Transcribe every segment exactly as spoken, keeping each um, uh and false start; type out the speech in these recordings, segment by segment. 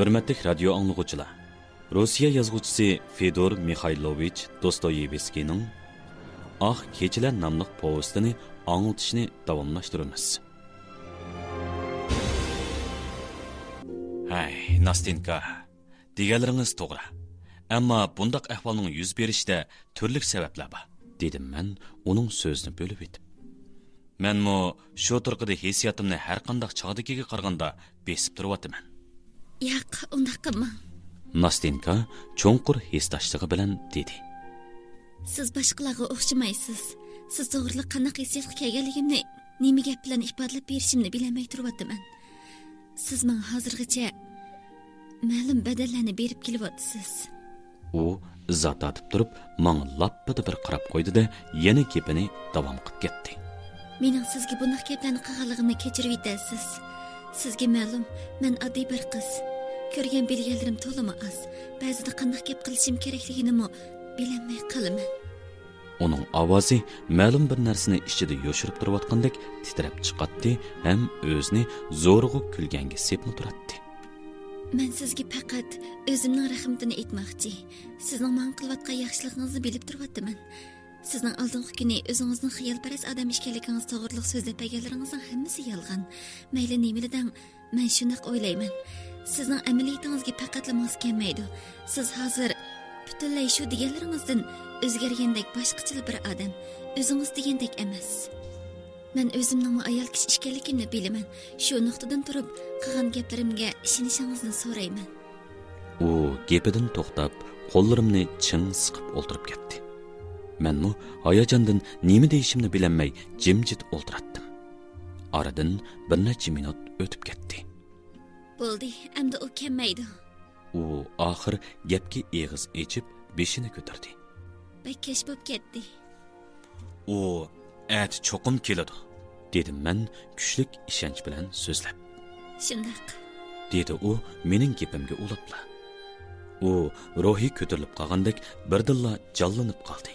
ھۆرمەتلىك رادىيو ئاڭلىغۇچىلار، روسىيە يازغۇچىسى فېدور مىخايلوۋىچ دوستويېۋسكىينىڭ ئاق كېچىلەر ناملىق پوۋېستىنى ئاڭلىتىشنى داۋاملاشتۇرىمىز. ھەي، ناستېنكا، دېگەنلىرىڭىز توغرا. ئەمما بۇنداق ئەھۋالنىڭ يۈز بېرىشىدە تۈرلۈك سەۋەبلەر بار، دېدىم مەن ئۇنىڭ سۆزىنى بۆلۈۋېتىپ. مەنمۇ شۇ تۇرقىدا ھېسسىياتىمنى ھەرقانداق چاغدىكىگە قارىغاندا بېسىپ تۇرۇۋاتىمەن. ياق، ئۇنداق قىلماڭ. ناستېنكا چوڭقۇر ھېسداشلىقى بىلەن دېدى. سىز باشقىلارغا ئوخشىمايسىز. سىز توغرىلىق قانداق ھېسسىياتقا كەلگەنلىكىمنى، نېمە گەپ بىلەن ئىپادىلەپ بېرىشىمنى بىلەلمەي تۇرۇۋاتىمەن. سىز ماڭا ھازىرغىچە مەلۇم بەدەللەرنى بېرىپ كېلىۋاتىسىز. ئۇ ئىزاھ تارتىپ تۇرۇپ، ماڭا لاپپىدە بىر قاراپ قويدى-دە، يەنە گېپىنى داۋام قىلىپ كەتتى. مېنىڭ سىزگە بۇنداق گەپلەرنى قىلغانلىقىمنى كەچۈرۈۋېتەرسىز. سىزگە مەلۇم، مەن ئاددىي بىر قىز. كۆرگەن بىلگەنلىرىم تولىمۇ ئاز. بەزىدە قانداق گەپ قىلىشىم كېرەكلىكىنىمۇ بىلەلمەي قالىمەن. ئۇنىڭ ئاۋازى مەلۇم بىر نەرسىنى ئىچىدە يوشۇرۇپ تۇرۇۋاتقاندەك تىترەپ چىقاتتى ھەم ئۆزىنى زورىغا كۈلگەنگە سېپىپ تۇراتتى. مەن سىزگە پەقەت ئۆزۈمنىڭ رەھمىتىنى ئېيتماقچى. سىزنىڭ ماڭا قىلىۋاتقان ياخشىلىقىڭىزنى بىلىپ تۇرۇۋاتىمەن. سىزنىڭ ئالدىنقى كۈنى ئۆزىڭىزنىڭ خىيالپەرەس ئادەم ئىكەنلىكىڭىز توغرىلىق سۆزلەپ بەرگەنلىرىڭىزنىڭ ھەممىسى يالغان. مەيلى نېمىلا دەڭ، مەن شۇنداق ئويلايمەن. سىزنىڭ ئەمەلىيىتىڭىزگە پەقەتلا ماس كەلمەيدۇ. سىز ھازىر پۈتۈنلەي شۇ دېگەنلىرىڭىزدىن ئۆزگەرگەندەك باشقىچىلا بىر ئادەم. ئۆزىڭىز دېگەندەك ئەمەس. مەن ئۆزۈمنىڭمۇ ئايال كىشى ئىكەنلىكىمنى بىلىمەن. شۇ نۇقتىدىن تۇرۇپ قىلغان گەپلىرىمگە ئىشىنىشىڭىزنى سورايمەن. ئۇ گېپىدىن توختاپ، قوللىرىمنى چىڭ سىقىپ ئولتۇرۇپ كەتتى. مەنمۇ ھاياجاندىن نېمە دېيىشىمنى بىلەلمەي جىمجىت ئولتۇراتتىم. ئارىدىن بىر نەچچە مىنۇت ئۆتۈپ كەتتى. بولدى، ئەمدى ئۇ كەلمەيدۇ. ئۇ ئاخىر گەپكە ئېغىز ئېچىپ، بېشىنى كۆتۈردى. بەك كەچ بولۇپ كەتتى. ئۇ ئەتە چوقۇم كېلىدۇ، دېدىم مەن كۈچلۈك ئىشەنچ بىلەن سۆزلەپ. شۇنداق، دېدى ئۇ مېنىڭ گېپىمگە ئۇلاپلا. ئۇ روھى كۆتۈرۈلۈپ قالغاندەك بىردىنلا جانلىنىپ قالدى.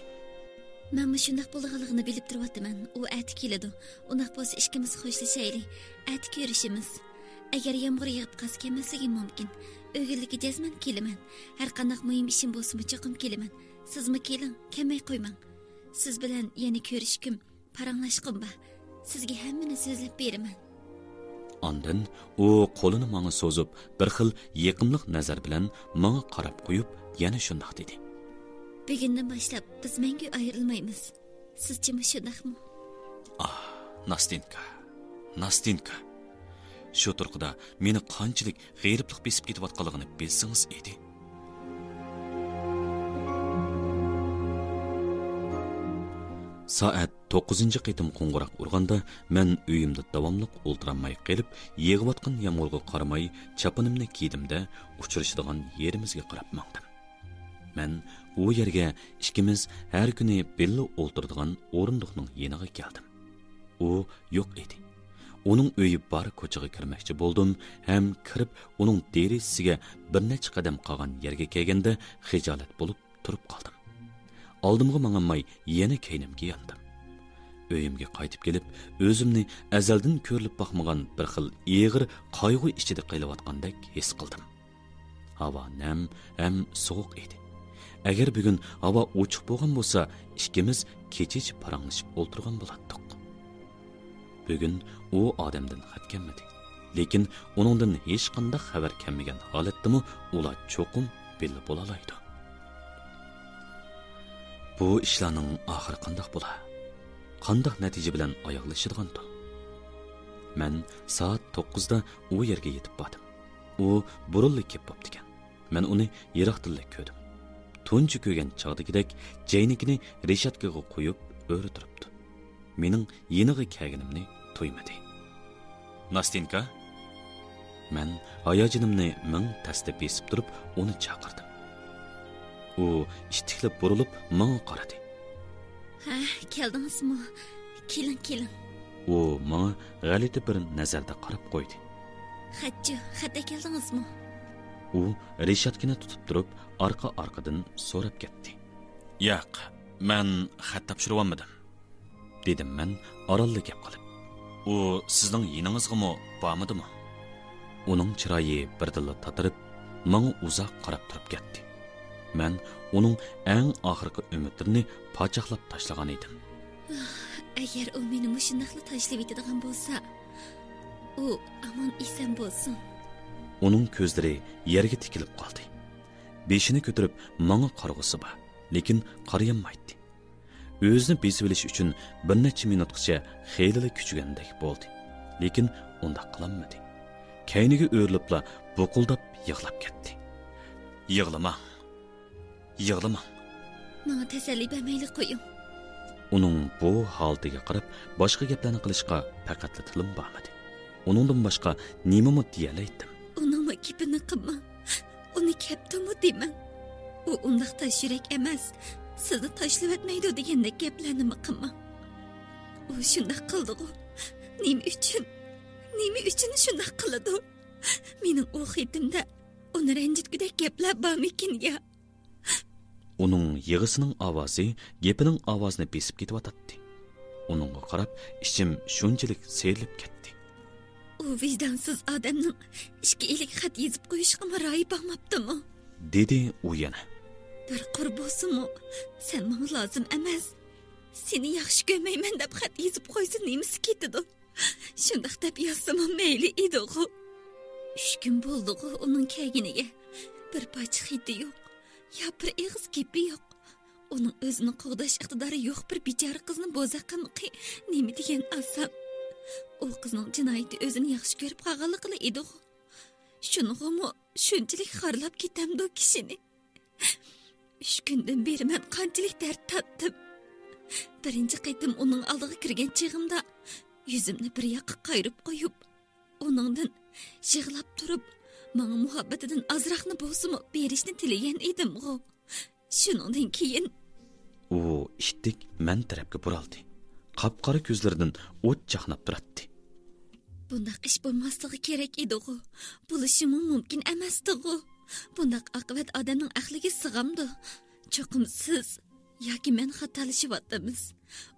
مەنمۇ شۇنداق بولىدىغانلىقىنى بىلىپ تۇرۇۋاتىمەن. ئۇ ئەتە كېلىدۇ. ئۇنداق بولسا ئىككىمىز خوشلىشايلى. ئەتە كۆرۈشىمىز. ئەگەر يامغۇر يېغىپ قالسا كەلمەسلىكىم مۇمكىن. ئۆگۈنلۈكى جەزمەن كېلىمەن. ھەرقانداق مۇھىم ئىشىم بولسىمۇ چوقۇم كېلىمەن. سىزمۇ كېلىڭ، كەلمەي قويماڭ. سىز بىلەن يەنە كۆرۈشكۈم، پاراڭلاشقۇم بار. سىزگە ھەممىنى سۆزلەپ بېرىمەن. ئاندىن ئۇ قولىنى ماڭا سوزۇپ، بىر خىل يېقىملىق نەزەر بىلەن ماڭا قاراپ قويۇپ، يەنە شۇنداق دېدى. بۈگۈندىن باشلاپ بىز مەڭگۈ ئايرىلمايمىز. سىزچىمۇ شۇنداقمۇ؟ ئاھ، ناستېنكا، ناستېنكا. شۇ تۇرقىدا مېنى قانچىلىك غېرىبلىق بېسىپ كېتىۋاتقانلىقىنى بىلسىڭىز ئىدى. سائەت توققۇزىنچى قېتىم قوڭغۇراق ئۇرغاندا، مەن ئۆيۈمدە داۋاملىق ئولتۇرالماي قېلىپ، يېغىۋاتقان يامغۇرغا قارىماي، چاپىنىمنى كىيدىم-دە، ئۇچرىشىدىغان يېرىمىزگە قاراپ ماڭدىم. مەن ئۇ يەرگە ئىككىمىز ھەر كۈنى بىللە ئولتۇرىدىغان ئورۇندۇقنىڭ يېنىغا كەلدىم. ئۇ يوق ئىدى. ئۇنىڭ ئۆيى بار كوچىغا كىرمەكچى بولدۇم ھەم كىرىپ ئۇنىڭ دېرىزىسىگە بىر نەچچە قەدەم قالغان يەرگە كەلگەندە خىجالەت بولۇپ تۇرۇپ قالدىم. ئالدىمغا ماڭالماي يەنە كەينىمگە ياندىم. ئۆيۈمگە قايتىپ كېلىپ، ئۆزۈمنى ئەزەلدىن كۆرۈلۈپ باقمىغان بىر خىل ئېغىر قايغۇ ئىچىدە قېلىۋاتقاندەك ھېس قىلدىم. ھاۋا نەم ھەم سوغۇق ئىدى. ئەگەر بۈگۈن ھاۋا ئوچۇق بولغان بولسا، ئىككىمىز كېچىچە پاراڭلىشىپ ئولتۇرغان بولاتتۇق. بۈگۈن ئۇ ئادەمدىن خەت كەلمىدى. لېكىن ئۇنىڭدىن ھېچقانداق خەۋەر كەلمىگەن ھالەتتىمۇ ئۇلار چوقۇم بىللە بولالايدۇ. بۇ ئىشلارنىڭ ئاخىرى قانداق بولا؟ قانداق نەتىجە بىلەن ئاياغلىشىدىغاندۇ؟ مەن سائەت توققۇزدا ئۇ يەرگە يېتىپ باردىم. ئۇ بۇرۇنلا كېلىپ بوپتىكەن. مەن ئۇنى يىراقتىنلا كۆردۈم. تۇنجى كۆرگەن چاغدىكىدەك جەينىكىنى رېشاتكىغا قويۇپ ئۆرە تۇرۇپتۇ. مېنىڭ يېنىغا كەلگىنىمنى تۇيمىدى. ناستېنكا؟ مەن ھاياجىنىمنى مىڭ تەستە بېسىپ تۇرۇپ ئۇنى چاقىردىم. ئۇ ئىتتىكلەپ بۇرۇلۇپ ماڭا قارىدى. ھە، كەلدىڭىزمۇ؟ كېلىڭ، كېلىڭ. ئۇ ماڭا غەلىتە بىر نەزەردە قاراپ قويدى. خەتچۇ، خەت ئەكەلدىڭىزمۇ؟ ئۇ رېشاتكىنى تۇتۇپ تۇرۇپ ئارقا-ئارقىدىن سوراپ كەتتى. ياق، مەن خەت تاپشۇرۇۋالمىدىم، دېدىم مەن ئارانلا گەپ قىلىپ. ئۇ سىزنىڭ يېنىڭىزغىمۇ بارمىدىمۇ؟ ئۇنىڭ چىرايى بىردىنلا تاتىرىپ، ماڭا ئۇزاق قاراپ تۇرۇپ كەتتى. مەن ئۇنىڭ ئەڭ ئاخىرقى ئۈمىدلىرىنى پاچاقلاپ تاشلىغان ئىدىم. ئەگەر ئۇ مېنى مۇشۇنداقلا تاشلىۋېتىدىغان بولسا، ئۇ ئامان ئېسەن بولسۇن. ئۇنىڭ كۆزلىرى يەرگە تىكىلىپ قالدى. بېشىنى كۆتۈرۈپ ماڭا قارىغۇسى بار، لېكىن قارىيالمايتتى. ئۆزىنى بېسىۋېلىش ئۈچۈن بىر نەچچە مىنۇتقىچە خېلىلا كۈچىگەندەك بولدى، لېكىن ئۇنداق قىلالمىدى. كەينىگە ئۆرۈلۈپلا بۇقۇلداپ يىغلاپ كەتتى. يىغلىماڭ، يىغلىماڭ. ماڭا تەسەللى بەرمەيلى قويۇڭ. ئۇنىڭ بۇ ھالىتىگە قاراپ باشقا گەپلەرنى قىلىشقا پەقەتلا تىلىم بارمىدى. ئۇنىڭدىن باشقا نېمىمۇ دېيەلەيتتىم؟ ئۇنىڭمۇ گېپىنى قىلماڭ. ئۇنى كەپتىمۇ دېمەڭ. ئۇ ئۇنداق تاش يۈرەك ئەمەس. سىزنى تاشلىۋەتمەيدۇ دېگەندەك گەپلەرنىمۇ قىلماڭ. ئۇ شۇنداق قىلدىغۇ. نېمە ئۈچۈن؟ نېمە ئۈچۈن شۇنداق قىلىدۇ؟ مېنىڭ ئۇ خېتىمدە ئۇنى رەنجىتكۈدەك گەپلەر بارمىكىن يا؟ ئۇنىڭ يىغىسىنىڭ ئاۋازى گېپىنىڭ ئاۋازىنى بېسىپ كېتىۋاتاتتى. ئۇنىڭغا قاراپ ئىچىم شۇنچىلىك سىيرىلىپ كەتتى. ئۇ ۋىجدانسىز ئادەمنىڭ ئىككى ئىلىك خەت يېزىپ قويۇشىغىمۇ رايى باقماپتىمۇ؟ دېدى ئۇ يەنە. بىر قۇر بولسىمۇ، سەن ماڭا لازىم ئەمەس. سېنى ياخشى كۆرمەيمەن دەپ خەت يېزىپ قويسا نېمىسى كېتىدۇ؟ شۇنداق دەپ يازسىمۇ مەيلى ئىدىغۇ. ئۈچ كۈن بولدىغۇ ئۇنىڭ كەلگىنىگە. بىر پارچە خېتى يوق، يا بىر ئېغىز گېپى يوق. ئۇنىڭ ئۆزىنى قوغداش ئىقتىدارى يوق بىر بىچارە قىزنى بوزەك قىلمىقى نېمە دېگەن ئاسان. ئۇ قىزنىڭ جىنايىتى ئۆزىنى ياخشى كۆرۈپ قالغانلىقىلا ئىدىغۇ. شۇنىڭغىمۇ شۇنچىلىك خارلاپ كېتەمدۇ كىشىنى؟ ئۈچ كۈندىن بېرى مەن قانچىلىك دەرد تارتتىم. بىرىنچى قېتىم ئۇنىڭ ئالدىغا كىرگەن چېغىمدا يۈزۈمنى بىر ياققا قايرىپ قويۇپ، ئۇنىڭدىن يىغلاپ تۇرۇپ، ماڭا مۇھەببىتىدىن ئازراقنى بولسىمۇ بېرىشنى تىلىگەن ئىدىمغۇ. شۇنىڭدىن كېيىن ئۇ ئىتتىك مەن تەرەپكە بۇرالدى. قاپقارا كۆزلىرىدىن ئوت چاقناپ تۇراتتى. بۇنداق ئىش بولماسلىقى كېرەك ئىدىغۇ. بولۇشىمۇ مۇمكىن ئەمەستىغۇ. بۇنداق ئاقىۋەت ئادەمنىڭ ئەقلىگە سىغامدۇ؟ چوقۇم سىز ياكى مەن خاتالىشىۋاتىمىز.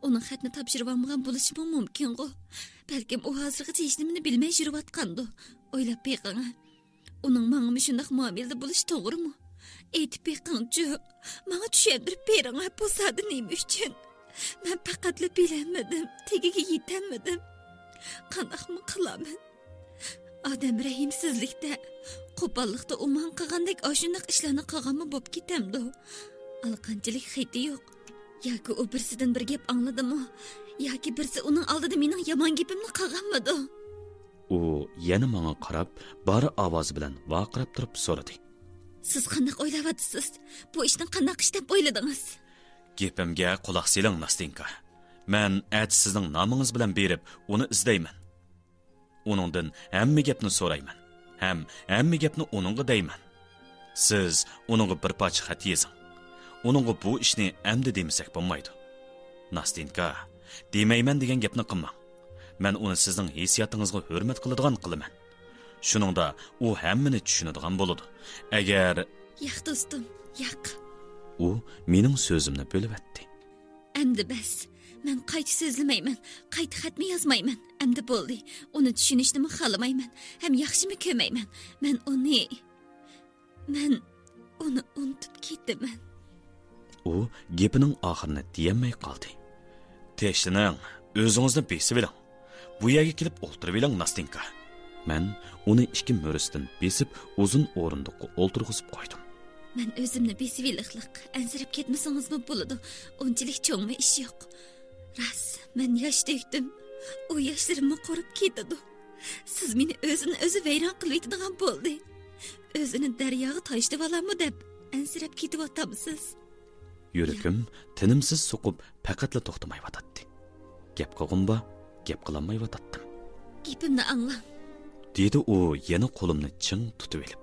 ئۇنىڭ خەتنى تاپشۇرۇۋالمىغان بولۇشىمۇ مۇمكىنغۇ. بەلكىم ئۇ ھازىرغىچە ھېچنېمىنى بىلمەي يۈرۈۋاتقاندۇ. ئويلاپ بېقىڭە. ئۇنىڭ ماڭىمۇ شۇنداق مۇئامىلىدە بولۇشى توغرىمۇ؟ ئېيتىپ بېقىڭچۇ. ماڭا چۈشەندۈرۈپ بېرىڭە، بۇ زادى نېمە ئۈچۈن؟ مەن پەقەتلا بىلەلمىدىم، تېگىگە يېتەلمىدىم. قانداقمۇ قىلامەن؟ ئادەم رەھىمسىزلىكتە، قوپاللىقتا ئۇمان قىلغاندەك ئاشۇنداق ئىشلارنى قىلغانمۇ بوپ كېتەمدۇ؟ ئالىقانچىلىك خېتى يوق. ياكى ئۇ بىرسىدىن بىر گەپ ئاڭلىدىمۇ؟ ياكى بىرسى ئۇنىڭ ئالدىدا مېنىڭ يامان گېپىمنى قىلغانمىدۇ؟ ئۇ يەنە ماڭا قاراپ، بار ئاۋازى بىلەن ۋارقىراپ تۇرۇپ سورىدى. سىز قانداق ئويلاۋاتىسىز؟ بۇ ئىشنى قانداق ئىش دەپ ئويلىدىڭىز؟ گېپىمگە قۇلاق سېلىڭ، ناستېنكا. مەن ئەتە سىزنىڭ نامىڭىز بىلەن بېرىپ، ئۇنى ئىزدەيمەن. ئۇنىڭدىن ھەممە گەپنى سورايمەن ھەم ھەممە گەپنى ئۇنىڭغا دەيمەن. سىز ئۇنىڭغا بىر پارچە خەت يېزىڭ. ئۇنىڭغا بۇ ئىشنى ئەمدى دېمىسەك بولمايدۇ. ناستېنكا، دېمەيمەن دېگەن گەپنى قىلماڭ. مەن ئۇنى سىزنىڭ ھېسسىياتىڭىزغا ھۆرمەت قىلىدىغان قىلىمەن. شۇنىڭدا ئۇ ھەممىنى چۈشىنىدىغان بولىدۇ. ئەگەر ياق، دوستۇم، ياق. ئۇ مېنىڭ سۆزۈمنى بۆلۈۋەتتى. ئەمدى بەس. مەن قايتا سۆزلىمەيمەن، قايتا خەتمۇ يازمايمەن. ئەمدى بولدى. ئۇنى چۈشىنىشنىمۇ خالىمايمەن ھەم ياخشىمۇ كۆرمەيمەن. مەن ئۇنى، مەن ئۇنى ئۇنتۇپ كېتىمەن. ئۇ گېپىنىڭ ئاخىرىنى دېيەلمەي قالدى. تەشلىنىڭ، ئۆزىڭىزنى بېسىۋېلىڭ. بۇ يەرگە كېلىپ ئولتۇرۇۋېلىڭ، ناستېنكا. مەن ئۇنى ئىككى مۈرىسىدىن بېسىپ، ئۇزۇن ئورۇندۇققا ئولتۇرغۇزۇپ قويدۇم. مەن ئۆزۈمنى بېسىۋېلىقلىق، ئەنسىرەپ كەتمىسىڭىزمۇ بولىدۇ، ئۇنچىلىك چوڭمۇ ئىش يوق. راست، مەن ياش تۆكتۈم. ئۇ ياشلىرىممۇ قۇرۇپ كېتىدۇ. سىز مېنى ئۆزىنى ئۆزى ۋەيران قىلىۋېتىدىغان بولدى. ئۆزىنى دەرياغا تاشلىۋالامۇ دەپ ئەنسىرەپ كېتىۋاتامسىز؟ يۈرىكىم تىنىمسىز سوقۇپ، پەقەتلا توختىمايۋاتاتتى. گەپ قىلغۇم بار، گەپ قىلالمايۋاتاتتىم. گېپىمنى ئاڭلاڭ. دېدى ئۇ يەنە قولۇمنى چىڭ تۇتۇۋېلىپ.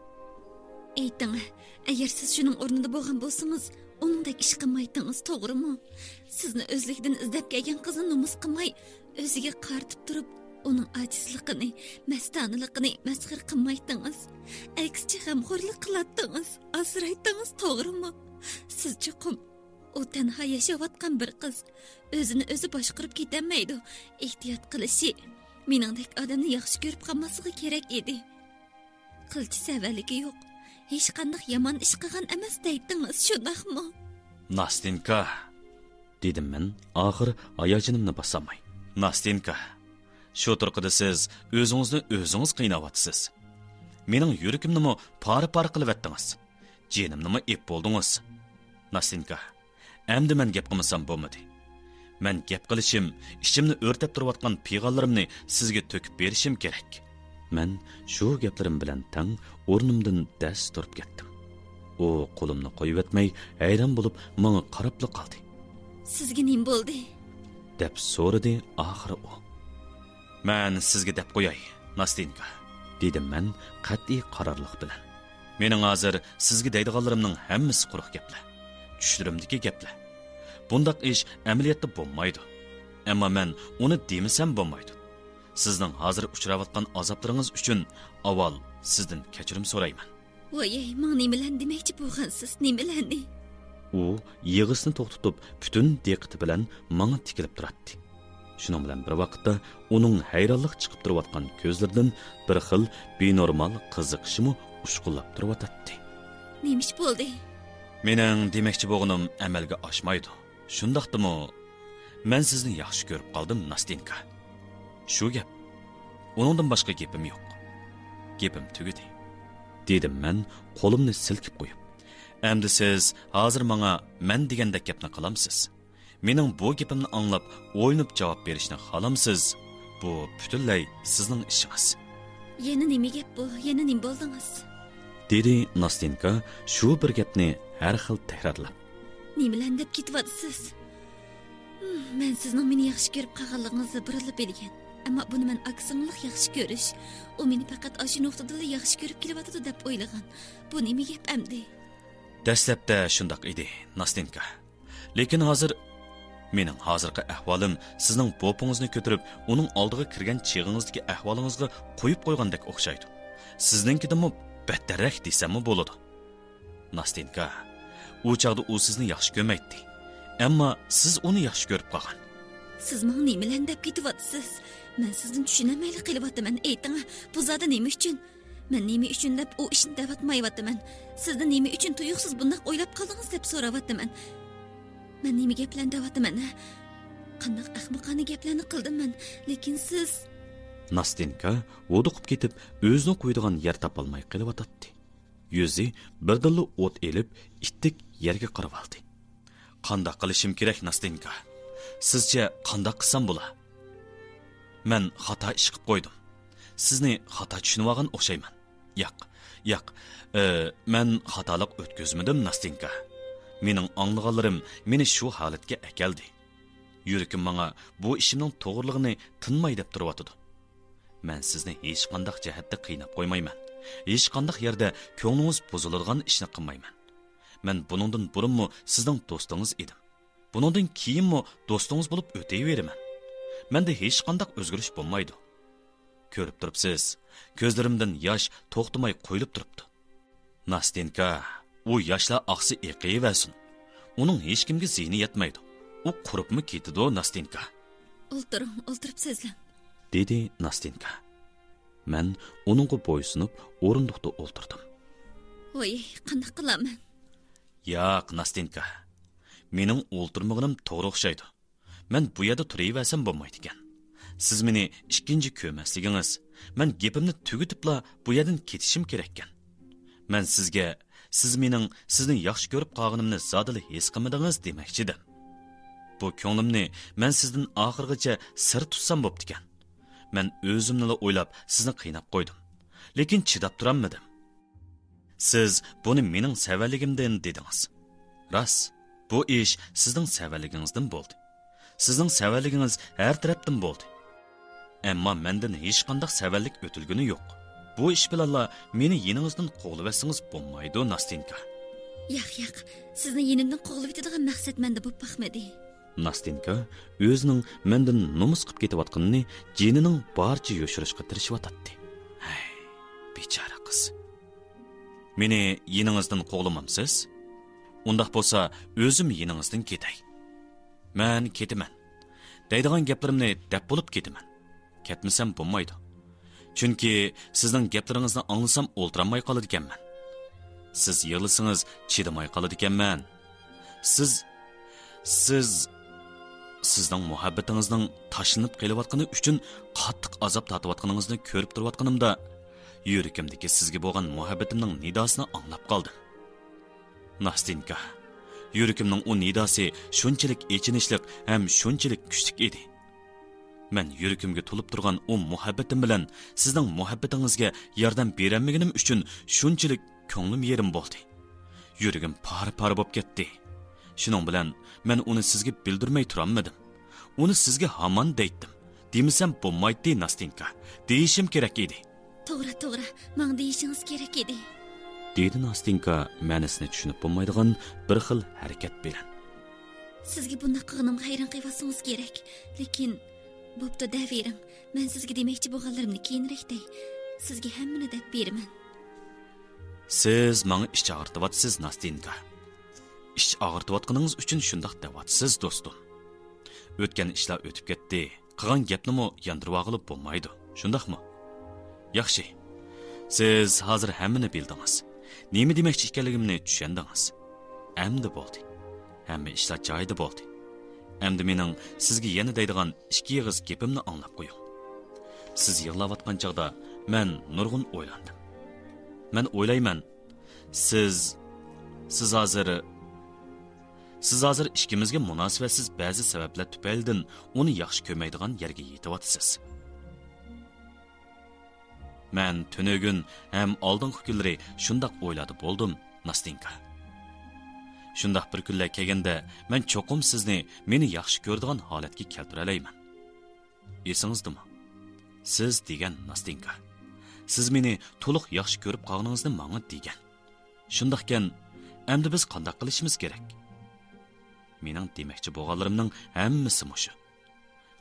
ئېيتىڭ، ئەگەر سىز شۇنىڭ ئورنىدا بولغان بولسىڭىز، ئۇنىڭدەك ئىش قىلمايتتىڭىز، توغرىمۇ؟ سىزنى ئۆزلۈكىدىن ئىزدەپ كەلگەن قىزنى نومۇس قىلماي، ئۆزىگە قارىتىپ تۇرۇپ، ئۇنىڭ ئاجىزلىقىنى، مەستانىلىقىنى مەسخىرە قىلمايتتىڭىز. ئەكسىچە غەمخورلۇق قىلاتتىڭىز، ئاسرايتتىڭىز، توغرىمۇ؟ سىز چوقۇم ئۇ تەنھا ياشاۋاتقان بىر قىز، ئۆزىنى ئۆزى باشقۇرۇپ كېتەلمەيدۇ، ئېھتىيات قىلىشى، مېنىڭدەك ئادەمنى ياخشى كۆرۈپ قالماسلىقى كېرەك ئىدى. قىلچە سەۋەنلىكى يوق، ھېچقانداق يامان ئىش قىلغان ئەمەس دەيتتىڭىز، شۇنداقمۇ؟ ناستېنكا، دېدىم مەن ئاخىر ھاياجىنىمنى باسالماي. ناستېنكا، شۇ تۇرقىدا سىز ئۆزىڭىزنى ئۆزىڭىز قىيناۋاتىسىز. مېنىڭ يۈرىكىمنىمۇ پارە-پارە قىلىۋەتتىڭىز. جېنىمنىمۇ ئېپ بولدىڭىز. ناستېنكا، ئەمدى مەن گەپ قىلمىسام بولمىدى. مەن گەپ قىلىشىم، ئىچىمنى ئۆرتەپ تۇرۇۋاتقان پىغانلىرىمنى سىزگە تۆكۈپ بېرىشىم كېرەك. مەن شۇ گەپلىرىم بىلەن تەڭ ئورنۇمدىن دەس تۇرۇپ كەتتىم. ئۇ قولۇمنى قويۇۋەتمەي، ھەيران بولۇپ ماڭا قاراپلا قالدى. سىزگە نېمە بولدى؟ دەپ سورىدى ئاخىرى ئۇ. مەن سىزگە دەپ قوياي، ناستېنكا، دېدىم مەن قەتئىي قارارلىق بىلەن. مېنىڭ ھازىر سىزگە دەيدىغانلىرىمنىڭ ھەممىسى قۇرۇق گەپلەر. چۈشلىرىمدىكى گەپلەر. بۇنداق ئىش ئەمەلىيەتتە بولمايدۇ. ئەمما مەن ئۇنى دېمىسەم بولمايدۇ. سىزنىڭ ھازىر ئۇچراۋاتقان ئازابلىرىڭىز ئۈچۈن ئاۋۋال سىزدىن كەچۈرۈم سورايمەن. ۋاي، ماڭا نېمىلەرنى دېمەكچى بولغانسىز، نېمىلەرنى؟ ئۇ يىغىسىنى توختىتىپ، پۈتۈن دىققىتى بىلەن ماڭا تىكىلىپ تۇراتتى. شۇنىڭ بىلەن بىر ۋاقىتتا ئۇنىڭ ھەيرانلىق چىقىپ تۇرۇۋاتقان كۆزلىرىدىن بىر خىل بىنورمال قىزىقىشمۇ ئۇچقۇنلاپ تۇرۇۋاتاتتى. نېمە ئىش بولدى؟ مېنىڭ دېمەكچى بولغىنىم ئەمەلگە ئاشمايدۇ. شۇنداقتىمۇ، مەن سىزنى ياخشى كۆرۈپ قالدىم، ناستېنكا. شۇ گەپ. ئۇنىڭدىن باشقا گېپىم يوق. گېپىم تۈگىدى. دېدىم مەن قولۇمنى سىلكىپ قويۇپ. ئەمدى سىز ھازىر ماڭا مەن دېگەندەك گەپنى قىلامسىز؟ مېنىڭ بۇ گېپىمنى ئاڭلاپ، ئويلىنىپ جاۋاب بېرىشنى خالامسىز؟ بۇ پۈتۈنلەي سىزنىڭ ئىشىڭىز. يەنە نېمە گەپ بۇ؟ يەنە نېمە بولدىڭىز؟ دېدى ناستېنكا شۇ بىر گەپنى ھەر خىل تەكرارلاپ. نېمىلەرنى دەپ كېتىۋاتىسىز؟ ھىم، مەن سىزنىڭ مېنى ياخشى كۆرۈپ قالغانلىقىڭىزنى بۇرۇنلا بىلگەن. ئەمما بۇنى مەن ئاكا-سىڭىللىق ياخشى كۆرۈش، ئۇ مېنى پەقەت ئاشۇ نۇقتىدىلا ياخشى كۆرۈپ كېلىۋاتىدۇ دەپ ئويلىغان. بۇ نېمە گەپ ئەمدى؟ دەسلەپتە شۇنداق ئىدى، ناستېنكا. لېكىن ھازىر، مېنىڭ ھازىرقى ئەھۋالىم سىزنىڭ بوپىڭىزنى كۆتۈرۈپ، ئۇنىڭ ئالدىغا كىرگەن چېغىڭىزدىكى ئەھۋالىڭىزغا قويۇپ قويغاندەك ئوخشايدۇ. سىزنىڭكىدىنمۇ بەتتەررەك دېسەممۇ بولىدۇ. ناستېنكا، ئۇ چاغدا ئۇ سىزنى ياخشى كۆرمەيتتى. ئەمما سىز ئۇنى ياخشى كۆرۈپ قالغان. سىز ماڭا نېمىلەرنى دەپ كېتىۋاتىسىز؟ مەن سىزدىن چۈشىنەلمەيلا قېلىۋاتىمەن. ئېيتىڭ، بۇ زادى نېمە ئۈچۈن؟ مەن نېمە ئۈچۈن دەپ ئۇ ئىشنى دەۋاتمايۋاتىمەن. سىزدىن نېمە ئۈچۈن تۇيۇقسىز بۇنداق ئويلاپ قالدىڭىز دەپ سوراۋاتىمەن. مەن نېمە گەپلەرنى دەۋاتىمەن، ھە؟ قانداق ئەخمىقانە گەپلەرنى قىلدىم مەن؟ لېكىن سىز. ناستېنكا ھودۇقۇپ كېتىپ، ئۆزىنى قويىدىغان يەر تاپالماي قېلىۋاتاتتى. يۈزى بىردىنلا ئوت ئېلىپ، ئىتتىك يەرگە قارىۋالدى. قانداق قىلىشىم كېرەك، ناستېنكا؟ سىزچە قانداق قىلسام بولا؟ مەن خاتا ئىش قىپ قويدۇم. سىزنى خاتا چۈشىنىۋالغان ئوخشايمەن. ياق، ياق، ئى، مەن خاتالىق ئۆتكۈزمىدىم، ناستېنكا. مېنىڭ ئاڭلىغانلىرىم مېنى شۇ ھالەتكە ئەكەلدى. يۈرىكىم ماڭا بۇ ئىشىمنىڭ توغرىلىقىنى تىنماي دەپ تۇرۇۋاتىدۇ. مەن سىزنى ھېچقانداق جەھەتتە قىيناپ قويمايمەن. ھېچقانداق يەردە كۆڭلىڭىز بۇزۇلىدىغان ئىشنى قىلمايمەن. مەن بۇنىڭدىن بۇرۇنمۇ سىزنىڭ دوستىڭىز ئىدىم. بۇنىڭدىن كېيىنمۇ دوستىڭىز بولۇپ ئۆتەيۋېرىمەن. مەندە ھېچقانداق ئۆزگىرىش بولمايدۇ. كۆرۈپ تۇرۇپسىز، كۆزلىرىمدىن ياش توختىماي قۇيۇلۇپ تۇرۇپتۇ. ناستېنكا، ئۇ ياشلار ئاقسا ئېقىۋەرسۇن. ئۇنىڭ ھېچكىمگە زىيىنى يەتمەيدۇ. ئۇ قۇرۇپمۇ كېتىدۇ، ناستېنكا. ئولتۇرۇڭ، ئولتۇرۇپ سۆزلەڭ. دېدى ناستېنكا. مەن ئۇنىڭغا بويسۇنۇپ ئورۇندۇقتا ئولتۇردۇم. ۋاي، قانداق قىلارمەن؟ ياق، ناستېنكا. مېنىڭ ئولتۇرمىغىنىم توغرا ئوخشايدۇ. مەن بۇ يەردە تۇرۇۋەرسەم بولمايدىكەن. سىز مېنى ئىككىنچى كۆرمەسلىكىڭىز، مەن گېپىمنى تۈگىتىپلا بۇ يەردىن كېتىشىم كېرەككەن. مەن سىزگە، سىز مېنىڭ سىزنى ياخشى كۆرۈپ قالغىنىمنى زادىلا ھېس قىلمىدىڭىز دېمەكچىدىم. بۇ كۆڭلۈمنى مەن سىزدىن ئاخىرغىچە سىر تۇتسام بوپتىكەن. مەن ئۆزۈمنىلا ئويلاپ سىزنى قىيناپ قويدۇم. لېكىن چىداپ تۇرالمىدىم. سىز بۇنى مېنىڭ سەۋەنلىكىمدىن دېدىڭىز. راست، بۇ ئىش سىزنىڭ سەۋەنلىكىڭىزدىن بولدى. سىزنىڭ سەۋەنلىكىڭىز ھەر تەرەپتىن بولدى. ئەمما مەندىن ھېچقانداق سەۋەنلىك ئۆتۈلگىنى يوق. بۇ ئىش بىلەنلا مېنى يېنىڭىزدىن قوغلىۋەتسىڭىز بولمايدۇ، ناستېنكا. ياق، ياق، سىزنى يېنىمدىن قوغلىۋېتىدىغان مەقسەت مەندە بولۇپ باقمىدى. ناستېنكا ئۆزىنىڭ مەندىن نومۇس قىپ كېتىۋاتقىنىنى جېنىنىڭ بارىچە يوشۇرۇشقا تىرىشىۋاتاتتى. ھەي، بىچارە قىز. مېنى يېنىڭىزدىن قوغلىمامسىز؟ ئۇنداق بولسا، ئۆزۈم يېنىڭىزدىن كېتەي. مەن كېتىمەن. دەيدىغان گەپلىرىمنى دەپ بولۇپ كېتىمەن. كەتمىسەم بولمايدۇ. چۈنكى سىزنىڭ گەپلىرىڭىزنى ئاڭلىسام ئولتۇرالماي قالىدىكەنمەن. سىز يىغلىسىڭىز چىدىماي قالىدىكەنمەن. سىز، سىز، سىزنىڭ مۇھەببىتىڭىزنىڭ تاشلىنىپ قېلىۋاتقىنى ئۈچۈن قاتتىق ئازاب تارتىۋاتقىنىڭىزنى كۆرۈپ تۇرۇۋاتقىنىمدا، يۈرىكىمدىكى سىزگە بولغان مۇھەببىتىمنىڭ نىداسىنى ئاڭلاپ قالدىم. ناستېنكا، يۈرىكىمنىڭ ئۇ نىداسى شۇنچىلىك ئېچىنىشلىق ھەم شۇنچىلىك كۈچلۈك ئىدى. مەن يۈرىكىمگە تولۇپ تۇرغان ئۇ مۇھەببىتىم بىلەن سىزنىڭ مۇھەببىتىڭىزگە ياردەم بېرەلمىگىنىم ئۈچۈن شۇنچىلىك كۆڭلۈم يېرىم بولدى. يۈرىكىم پارە-پارە بولۇپ كەتتى. شۇنىڭ بىلەن مەن ئۇنى سىزگە بىلدۈرمەي تۇرالمىدىم. ئۇنى سىزگە ھامان دەيتتىم. دېمىسەم بولمايتتى، ناستېنكا. دېيىشىم كېرەك ئىدى. توغرا، توغرا. ماڭا دېيىشىڭىز كېرەك ئىدى. دېدى ناستېنكا مەنىسىنى چۈشىنىپ بولمايدىغان بىر خىل ھەرىكەت بىلەن. سىزگە بۇنداق قىلغىنىمغا ھەيران قېلىۋاتسىڭىز كېرەك. لېكىن، بوپتۇ، دەۋېرىڭ. مەن سىزگە دېمەكچى بولغانلىرىمنى كېيىنرەك دەي. سىزگە ھەممىنى دەپ بېرىمەن. سىز ماڭا ئىچ ئاغرىتىۋاتىسىز، ناستېنكا. ئىچ ئاغرىتىۋاتقىنىڭىز ئۈچۈن شۇنداق دەۋاتىسىز، دوستۇم. ئۆتكەن ئىشلار ئۆتۈپ كەتتى. قىلغان گەپنىمۇ ياندۇرۇۋالغىلى بولمايدۇ، شۇنداقمۇ؟ ياخشى. سىز ھازىر ھەممىنى بىلدىڭىز. نېمە دېمەكچى ئىكەنلىكىمنى چۈشەندىڭىز. ئەمدى بولدى. ھەممە ئىشلار جايىدا بولدى. ئەمدى مېنىڭ سىزگە يەنە دەيدىغان ئىككى ئېغىز گېپىمنى ئاڭلاپ قويۇڭ. سىز يىغلاۋاتقان چاغدا مەن نۇرغۇن ئويلاندىم. مەن ئويلايمەن، سىز، سىز ھازىر، سىز ھازىر ئىككىمىزگە مۇناسىۋەتسىز بەزى سەۋەبلەر تۈپەيلىدىن ئۇنى ياخشى كۆرمەيدىغان يەرگە يېتىۋاتىسىز. مەن تۈنۈگۈن ھەم ئالدىنقى كۈنلىرى شۇنداق ئويلاردا بولدۇم، ناستېنكا. شۇنداق بىر كۈنلەر كەلگەندە، مەن چوقۇم سىزنى مېنى ياخشى كۆرىدىغان ھالەتكە كەلتۈرەلەيمەن. ئېسىڭىزدىمۇ؟ سىز دېگەن، ناستېنكا. سىز مېنى تولۇق ياخشى كۆرۈپ قالغىنىڭىزنى ماڭا دېگەن. شۇنداقكەن، ئەمدى بىز قانداق قىلىشىمىز كېرەك؟ مېنىڭ دېمەكچى بولغانلىرىمنىڭ ھەممىسى مۇشۇ.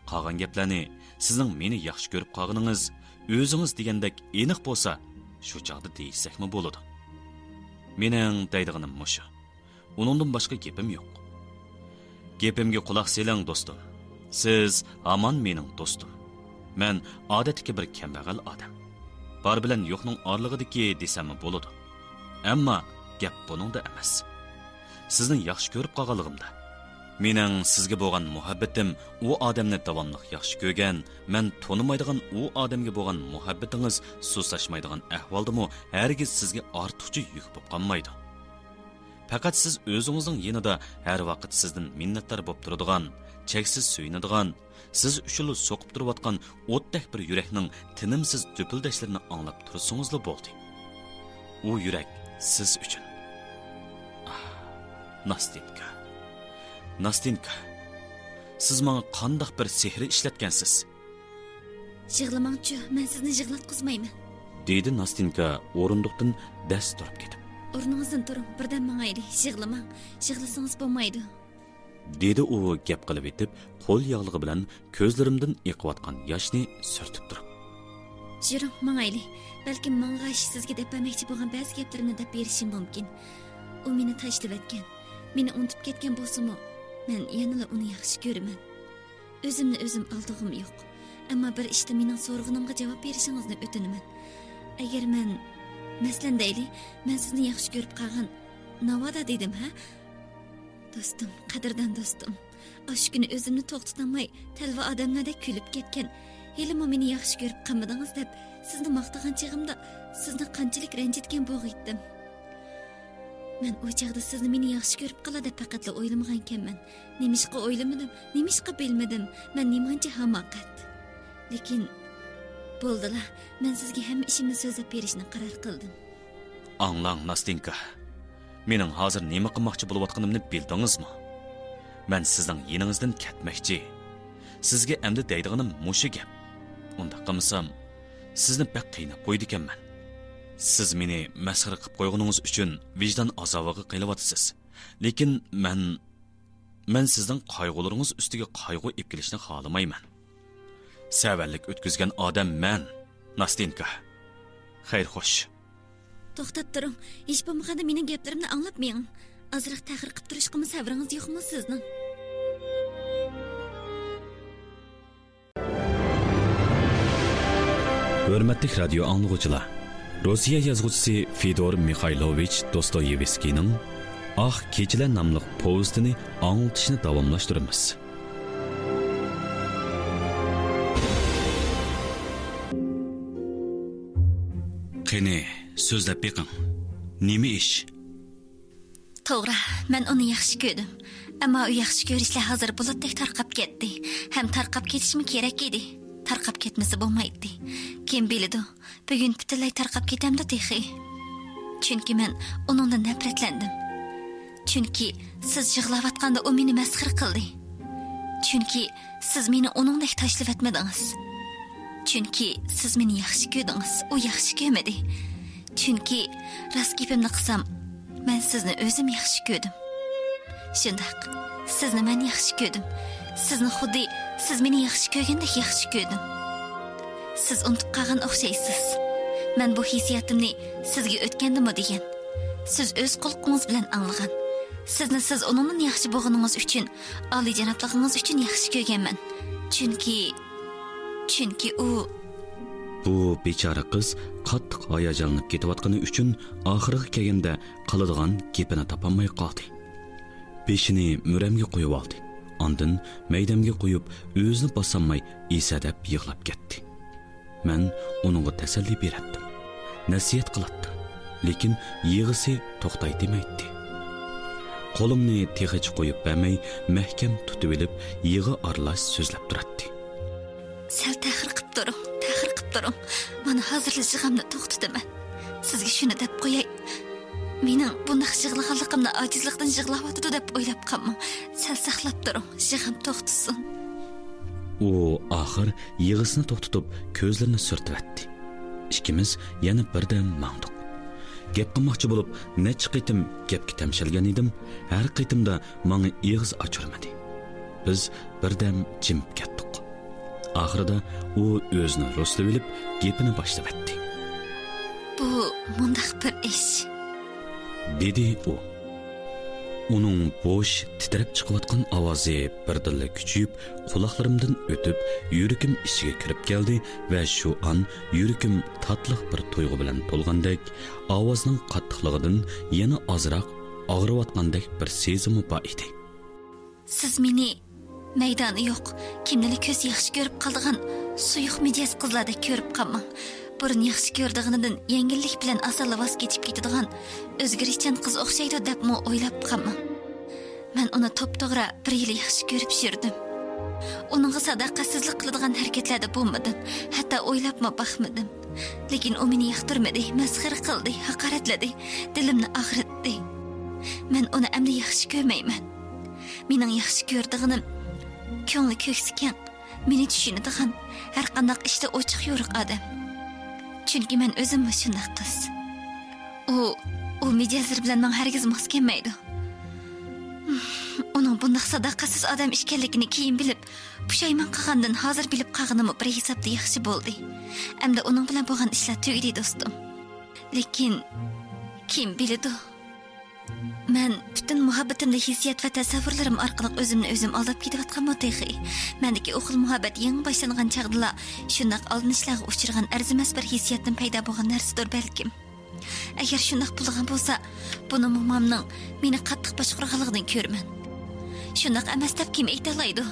قالغان گەپلەرنى سىزنىڭ مېنى ياخشى كۆرۈپ قالغىنىڭىز، ئۆزىڭىز دېگەندەك ئېنىق بولسا، شۇ چاغدا دېيىشسەكمۇ بولىدۇ. مېنىڭ دەيدىغىنىم مۇشۇ. ئۇنىڭدىن باشقا گېپىم يوق. گېپىمگە قۇلاق سېلىڭ، دوستۇم. سىز ھامان مېنىڭ دوستۇم. مەن ئادەتتىكى بىر كەمبەغەل ئادەم. بار بىلەن يوقنىڭ ئارىلىقىدىكى دېسەممۇ بولىدۇ. ئەمما گەپ بۇنىڭدا ئەمەس. سىزنى ياخشى كۆرۈپ قالغانلىقىمدا. مېنىڭ سىزگە بولغان مۇھەببىتىم ئۇ ئادەمنى داۋاملىق ياخشى كۆرگەن، مەن تونۇمايدىغان ئۇ ئادەمگە بولغان مۇھەببىتىڭىز سۇسلاشمايدىغان ئەھۋالدىمۇ ھەرگىز سىزگە ئارتۇقچە يۈك بولۇپ قالمايدۇ. پەقەت سىز ئۆزىڭىزنىڭ يېنىدا ھەر ۋاقىت سىزدىن مىننەتدار بولۇپ تۇرىدىغان، چەكسىز سۆيۈنىدىغان، سىز ئۈچۈنلا سوقۇپ تۇرۇۋاتقان ئوتتەك بىر يۈرەكنىڭ تىنىمسىز دۈپۈلدەشلىرىنى ئاڭلاپ تۇرسىڭىزلا بولدى. ئۇ يۈرەك سىز ئۈچۈن. ئاھ، ناستېنكا. ناستېنكا، سىز ماڭا قانداق بىر سېھرى ئىشلەتكەنسىز؟ يىغلىماڭچۇ، مەن سىزنى يىغلاتقۇزمايمەن. دېدى ناستېنكا ئورۇندۇقتىن دەس تۇرۇپ كېتىپ. ئورنىڭىزدىن تۇرۇڭ، بىردەم ماڭايلى، يىغلىماڭ، يىغلىسىڭىز بولمايدۇ. دېدى ئۇ گەپ قىلىۋېتىپ، قول ياغلىقى بىلەن كۆزلىرىمدىن ئېقىۋاتقان ياشنى سۈرتۈپ تۇرۇپ. يۈرۈڭ، ماڭايلى. بەلكىم ماڭغاچ سىزگە دەپ بەرمەكچى بولغان بەزى گەپلىرىمنى دەپ بېرىشىم مۇمكىن. ئۇ مېنى تاشلىۋەتكەن، مېنى ئۇنتۇپ كەتكەن بولسىمۇ، مەن يەنىلا ئۇنى ياخشى كۆرىمەن. ئۆزۈمنى ئۆزۈم ئالدىغۇم يوق. ئەمما بىر ئىشتا مېنىڭ سورىغىنىمغا جاۋاب بېرىشىڭىزنى ئۆتۈنىمەن. ئەگەر مەن، مەسىلەن دەيلى، مەن سىزنى ياخشى كۆرۈپ قالغان، ناۋادا دېدىم، ھە؟ دوستۇم، قەدىردان دوستۇم، ئاشۇ كۈنى ئۆزۈمنى توختىتالماي، تەلۋە ئادەملەردەك كۈلۈپ كەتكەن، ھېلىمۇ مېنى ياخشى كۆرۈپ قالمىدىڭىز دەپ، سىزنى ماختىغان چېغىمدا سىزنى قانچىلىك رەنجىتكەن بولغىيتتىم. مەن ئۇ چاغدا سىزنى مېنى ياخشى كۆرۈپ قالا دەپ پەقەتلا ئويلىمىغانىكەنمەن. نېمىشقا ئويلىمىدىم، نېمىشقا بىلمىدىم، مەن نېمانچە ھاماقەت. لېكىن، بولدىلا، مەن سىزگە ھەممە ئىشىمنى سۆزلەپ بېرىشنى قارار قىلدىم. ئاڭلاڭ، ناستېنكا. مېنىڭ ھازىر نېمە قىلماقچى بولۇۋاتقىنىمنى بىلدىڭىزمۇ؟ مەن سىزنىڭ يېنىڭىزدىن كەتمەكچى. سىزگە ئەمدى دەيدىغىنىم مۇشۇ گەپ. ئۇنداق قىلمىسام، سىزنى بەك قىيناپ قويىدىكەنمەن. سىز مېنى مەسخىرە قىلىپ قويغىنىڭىز ئۈچۈن ۋىجدان ئازابىغا قېلىۋاتىسىز. لېكىن مەن، مەن سىزنىڭ قايغۇلىرىڭىز ئۈستىگە قايغۇ ئېلىپ كېلىشنى خالىمايمەن. سەۋەنلىك ئۆتكۈزگەن ئادەم مەن، ناستېنكا. خەير خوش. توختاپ تۇرۇڭ. ھېچ بولمىغاندا مېنىڭ گەپلىرىمنى ئاڭلاپ مېڭىڭ. ئازراق تەخىر قىپ تۇرۇشقىمۇ سەۋرىڭىز يوقمۇ سىزنىڭ؟ ھۆرمەتلىك رادىيو ئاڭلىغۇچىلار! روسىيە يازغۇچىسى فېدور مىخايلوۋىچ دوستويېۋسكىينىڭ ئاق كېچىلەر ناملىق پوۋېستىنى ئاڭلىتىشنى داۋاملاشتۇرىمىز. قېنى، سۆزلەپ بېقىڭ. نېمە ئىش؟ توغرا، مەن ئۇنى ياخشى كۆردۈم. ئەمما ئۇ ياخشى كۆرۈشلەر ھازىر بۇلۇتتەك تارقاپ كەتتى. ھەم تارقاپ كېتىشمۇ كېرەك ئىدى. تارقاپ كەتمىسە بولمايتتى. كىم بىلىدۇ، بۈگۈن پۈتۈنلەي تارقاپ كېتەمدۇ تېخى؟ چۈنكى مەن ئۇنىڭدىن نەپرەتلەندىم. چۈنكى سىز يىغلاۋاتقاندا ئۇ مېنى مەسخىرە قىلدى. چۈنكى سىز مېنى ئۇنىڭدەك تاشلىۋەتمىدىڭىز. چۈنكى سىز مېنى ياخشى كۆردىڭىز، ئۇ ياخشى كۆرمىدى. چۈنكى راست گېپىمنى قىلسام، مەن سىزنى ئۆزۈم ياخشى كۆردۈم. شۇنداق، سىزنى مەن ياخشى كۆردۈم. سىزنى خۇددى سىز مېنى ياخشى كۆرگەندەك ياخشى كۆردۈم. سىز ئۇنتۇپ قالغان ئوخشايسىز. مەن بۇ ھېسسىياتىمنى سىزگە ئۆتكەندىمۇ دېگەن. سىز ئۆز قۇلىقىڭىز بىلەن ئاڭلىغان. سىزنى سىز ئۇنىڭدىن ياخشى بولغىنىڭىز ئۈچۈن، ئالىيجانابلىقىڭىز ئۈچۈن ياخشى كۆرگەنمەن. چۈنكى، چۈنكى ئۇ. بۇ بىچارە قىز قاتتىق ھاياجانلىنىپ كېتىۋاتقىنى ئۈچۈن ئاخىرىغا كەلگەندە قىلىدىغان گېپىنى تاپالماي قالدى. بېشىنى مۈرەمگە قويۇۋالدى. ئاندىن مەيدەمگە قويۇپ، ئۆزىنى باسالماي ئېسەدەپ يىغلاپ كەتتى. مەن ئۇنىڭغا تەسەللى بېرەتتىم. نەسىھەت قىلاتتىم. لېكىن يىغىسى توختاي دېمەيتتى. قولۇمنى تېخىچە قويۇپ بەرمەي، مەھكەم تۇتۇۋېلىپ، يىغا ئارىلاش سۆزلەپ تۇراتتى. سەل تەخىر قىپ تۇرۇڭ، تەخىر قىپ تۇرۇڭ. مانا ھازىرلا يىغامنى توختىتىمەن. سىزگە شۇنى دەپ قوياي. مېنىڭ بۇنداق يىغلىغانلىقىمنى ئاجىزلىقتىن يىغلاۋاتىدۇ دەپ ئويلاپ قالماڭ. سەل ساقلاپ تۇرۇڭ، يىغام توختىسۇن. ئۇ ئاخىر يىغىسىنى توختىتىپ، كۆزلىرىنى سۈرتۈۋەتتى. ئىككىمىز يەنە بىردەم ماڭدۇق. گەپ قىلماقچى بولۇپ، نەچچە قېتىم گەپكە تەمشەلگەن ئىدىم، ھەر قېتىمدا ماڭا ئېغىز ئاچۇرمىدى. بىز بىردەم جىمىپ كەتتۇق. ئاخىرىدا ئۇ ئۆزىنى رۇسلىۋېلىپ، گېپىنى باشلىۋەتتى. بۇ مۇنداق بىر ئىش، دېدى ئۇ. ئۇنىڭ بوش، تىترەپ چىقىۋاتقان ئاۋازى بىردىنلا كۈچىيىپ، قۇلاقلىرىمدىن ئۆتۈپ، يۈرىكىم ئىچىگە كىرىپ كەلدى ۋە شۇ ئان يۈرىكىم تاتلىق بىر تۇيغۇ بىلەن تولغاندەك، ئاۋازنىڭ قاتتىقلىقىدىن يەنە ئازراق ئاغرىۋاتقاندەك بىر سېزىممۇ بار ئىدى. سىز مېنى مەيدانى يوق، كىمنىلا كۆز ياخشى كۆرۈپ قالىدىغان سۇيۇق مىجەز قىزلاردەك كۆرۈپ قالماڭ. بۇرۇن ياخشى كۆرىدىغىنىدىن يەڭگىللىك بىلەن ئاسانلا ۋاز كېچىپ كېتىدىغان ئۆزگىرىشچان قىز ئوخشايدۇ دەپمۇ ئويلاپ قالماڭ. مەن ئۇنى توپتوغرا بىر يىل ياخشى كۆرۈپ يۈردۈم. ئۇنىڭغا ساداقەتسىزلىك قىلىدىغان ھەرىكەتلەردە بولمىدىم، ھەتتا ئويلاپمۇ باقمىدىم. لېكىن ئۇ مېنى ياقتۇرمىدى، مەسخىرە قىلدى، ھاقارەتلىدى، دىلىمنى ئاغرىتتى. مەن ئۇنى ئەمدى ياخشى كۆرمەيمەن. مېنىڭ ياخشى كۆرىدىغىنىم كۆڭلى كۆكسى كەڭ، مېنى چۈشىنىدىغان، ھەرقانداق ئىشتا ئوچۇق يورۇق ئادەم. چۈنكى مەن ئۆزۈممۇ شۇنداق قىز. ئۇ، ئۇ مىجەزلىرى بىلەن ماڭا ھەرگىز ماس كەلمەيدۇ. ئۇنىڭ بۇنداق ساداقەتسىز ئادەم ئىكەنلىكىنى كېيىن بىلىپ، پۇشايمان قىلغاندىن ھازىر بىلىپ قالغىنىمۇ بىر ھېسابتا ياخشى بولدى. ئەمدى ئۇنىڭ بىلەن بولغان ئىشلار تۈگىدى، دوستۇم. لېكىن كىم بىلىدۇ؟ مەن پۈتۈن مۇھەببىتىمدە ھېسسىيات ۋە تەسەۋۋۇرلىرىم ئارقىلىق ئۆزۈمنى ئۆزۈم ئالداپ كېتىۋاتقانمۇ تېخى؟ مەندىكى ئۇ خىل مۇھەببەت يېڭى باشلانغان چاغدىلا شۇنداق ئالدىنىشلارغا ئۇچرىغان ئەرزىمەس بىر ھېسسىياتتىن پەيدا بولغان نەرسىدۇر بەلكىم. ئەگەر شۇنداق بولىدىغان بولسا، بۇنى مومامنىڭ مېنى قاتتىق باشقۇرغانلىقىدىن كۆرىمەن. شۇنداق ئەمەس دەپ كىم ئېيتالايدۇ؟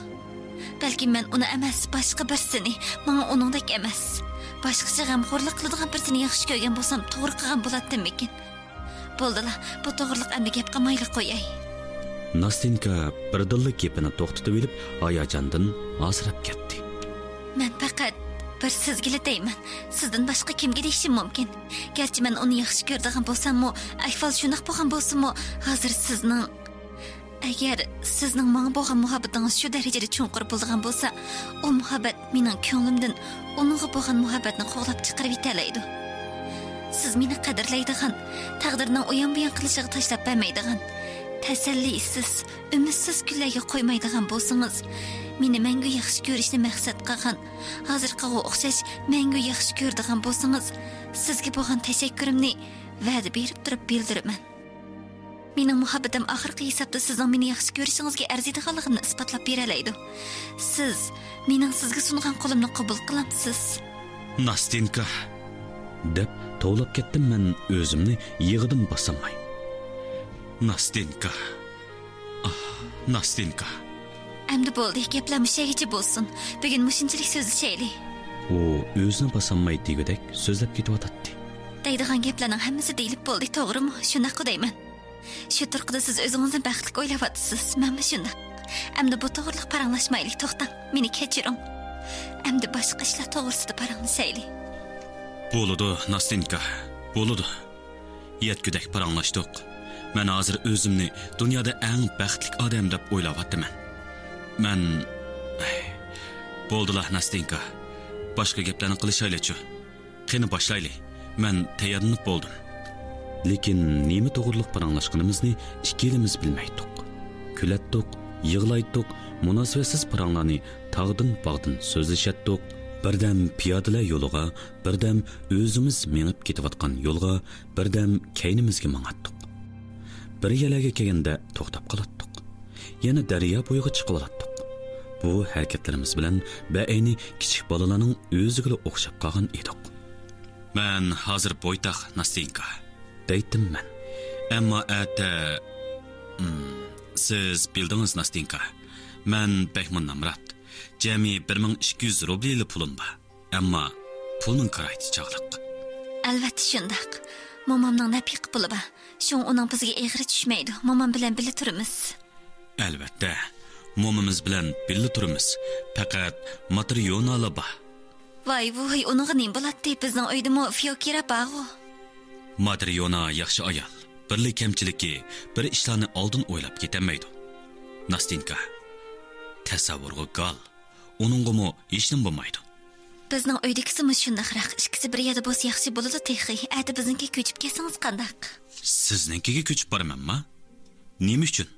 بەلكىم مەن ئۇنى ئەمەس، باشقا بىرسىنى، ماڭا ئۇنىڭدەك ئەمەس، باشقىچە غەمخورلۇق قىلىدىغان بىرسىنى ياخشى كۆرگەن بولسام توغرا قىلغان بولاتتىممىكىن؟ بولدىلا، بۇ توغرىلىق ئەمدى گەپ قىلمايلا قوياي. ناستېنكا بىردىنلا گېپىنى توختىتىۋېلىپ، ھاياجاندىن ھاسىراپ كەتتى. مەن پەقەت بىر سىزگىلا دەيمەن، سىزدىن باشقا كىمگە دېيىشىم مۇمكىن؟ گەرچە مەن ئۇنى ياخشى كۆرىدىغان بولساممۇ، ئەھۋال شۇنداق بولغان بولسىمۇ، ھازىر سىزنىڭ، ئەگەر سىزنىڭ ماڭا بولغان مۇھەببىتىڭىز شۇ دەرىجىدە چوڭقۇر بولىدىغان بولسا، ئۇ مۇھەببەت مېنىڭ كۆڭلۈمدىن ئۇنىڭغا بولغان مۇھەببەتنى قوغلاپ چىقىرىۋېتەلەيدۇ. سىز مېنى قەدىرلەيدىغان، تەقدىرنىڭ ئۇيان-بۇيان قىلىشىغا تاشلاپ بەرمەيدىغان، تەسەللىسىز، ئۈمىدسىز كۈنلەرگە قويمايدىغان بولسىڭىز، مېنى مەڭگۈ ياخشى كۆرۈشنى مەقسەت قىلغان، ھازىرقىغا ئوخشاش مەڭگۈ ياخشى كۆرىدىغان بولسىڭىز، سىزگە بولغان تەشەككۈرۈمنى ۋەدە بېرىپ تۇرۇپ بىلدۈرىمەن. مېنىڭ مۇھەببىتىم ئاخىرقى ھېسابتا سىزنىڭ مېنى ياخشى كۆرۈشىڭىزگە ئەرزىيدىغانلىقىنى ئىسپاتلاپ بېرەلەيدۇ. سىز مېنىڭ سىزگە سۇنغان قولۇمنى قوبۇل قىلامسىز؟ ناستېنكا، دەپ توۋلاپ كەتتىم مەن ئۆزۈمنى يىغىدىن باسالماي. ناستېنكا. ئاھ، ناستېنكا. ئەمدى بولدى، گەپلەر مۇشۇ يەرگىچە بولسۇن. بۈگۈن مۇشۇنچىلىك سۆزلىشەيلى. ئۇ ئۆزىنى باسالماي دېگۈدەك سۆزلەپ كېتىۋاتاتتى. دەيدىغان گەپلەرنىڭ ھەممىسى دېيىلىپ بولدى، توغرىمۇ؟ شۇنداققۇ دەيمەن. شۇ تۇرقىدا سىز ئۆزىڭىزنى بەختلىك ئويلاۋاتىسىز، مەنمۇ شۇنداق. ئەمدى بۇ توغرىلىق پاراڭلاشمايلى، توختاڭ، مېنى كەچۈرۈڭ. ئەمدى باشقا ئىشلار توغرىسىدا پاراڭلىشايلى. بولىدۇ، ناستېنكا، بولىدۇ. يەتكۈدەك پاراڭلاشتۇق. مەن ھازىر ئۆزۈمنى دۇنيادا ئەڭ بەختلىك ئادەم دەپ ئويلاۋاتىمەن. مەن، بولدىلا، ناستېنكا. باشقا گەپلەرنى قىلىشايلىچۇ. قېنى باشلايلى. مەن تەييارلىنىپ بولدۇم. لېكىن نېمە توغرىلىق پاراڭلاشقىنىمىزنى ئىككىلىمىز بىلمەيتتۇق. كۈلەتتۇق، يىغلايتتۇق، مۇناسىۋەتسىز پاراڭلارنى تاغدىن باغدىن سۆزلىشەتتۇق. بىردەم پىيادىلەر يولىغا، بىردەم ئۆزىمىز مېڭىپ كېتىۋاتقان يولغا، بىردەم كەينىمىزگە ماڭاتتۇق. بىر يەرلەرگە كەلگەندە توختاپ قالاتتۇق. يەنە دەريا بويىغا چىقىۋالاتتۇق. بۇ ھەرىكەتلىرىمىز بىلەن بەئەينى كىچىك بالىلارنىڭ ئۆزىگىلا ئوخشاپ قالغان ئىدۇق. مەن ھازىر بويتاق، ناستېنكا، دەيتتىم مەن. ئەمما ئەتە، ئىم، سىز بىلدىڭىز، ناستېنكا، مەن بەكمۇ نامرات. جەمئىي بىر مىڭ ئىككى يۈز روبلىلا پۇلۇم بار. ئەمما پۇلنىڭ كارايتى چاغلىق. ئەلۋەتتە شۇنداق. مومامنىڭ نەپىقە پۇلى بار. شۇڭا ئۇنىڭ بىزگە ئېغىرى چۈشمەيدۇ. مومام بىلەن بىللە تۇرىمىز. ئەلۋەتتە، مومىمىز بىلەن بىللە تۇرىمىز. پەقەت ماترىيونالا بار. ۋاي ۋۇي، ئۇنىڭغا نېمە بولاتتى؟ بىزنىڭ ئۆيدىمۇ فىيوكىرا بارغۇ. ماترىيونا ياخشى ئايال. بىرلا كەمچىلىكى، بىر ئىشلارنى ئالدىن ئويلاپ كېتەلمەيدۇ. ناستېنكا، تەسەۋۋۇرغا گال. ئۇنىڭغىمۇ ھېچنېمە بولمايدۇ. بىزنىڭ ئۆيدىكىسىمۇ شۇنداقراق. ئىككىسى بىر يەردە بولسا ياخشى بولىدۇ تېخى. ئەتە بىزنىڭكىگە كۆچۈپ كەتسىڭىز قانداق؟ سىزنىڭكىگە كۆچۈپ بارىمەنما؟ نېمە ئۈچۈن؟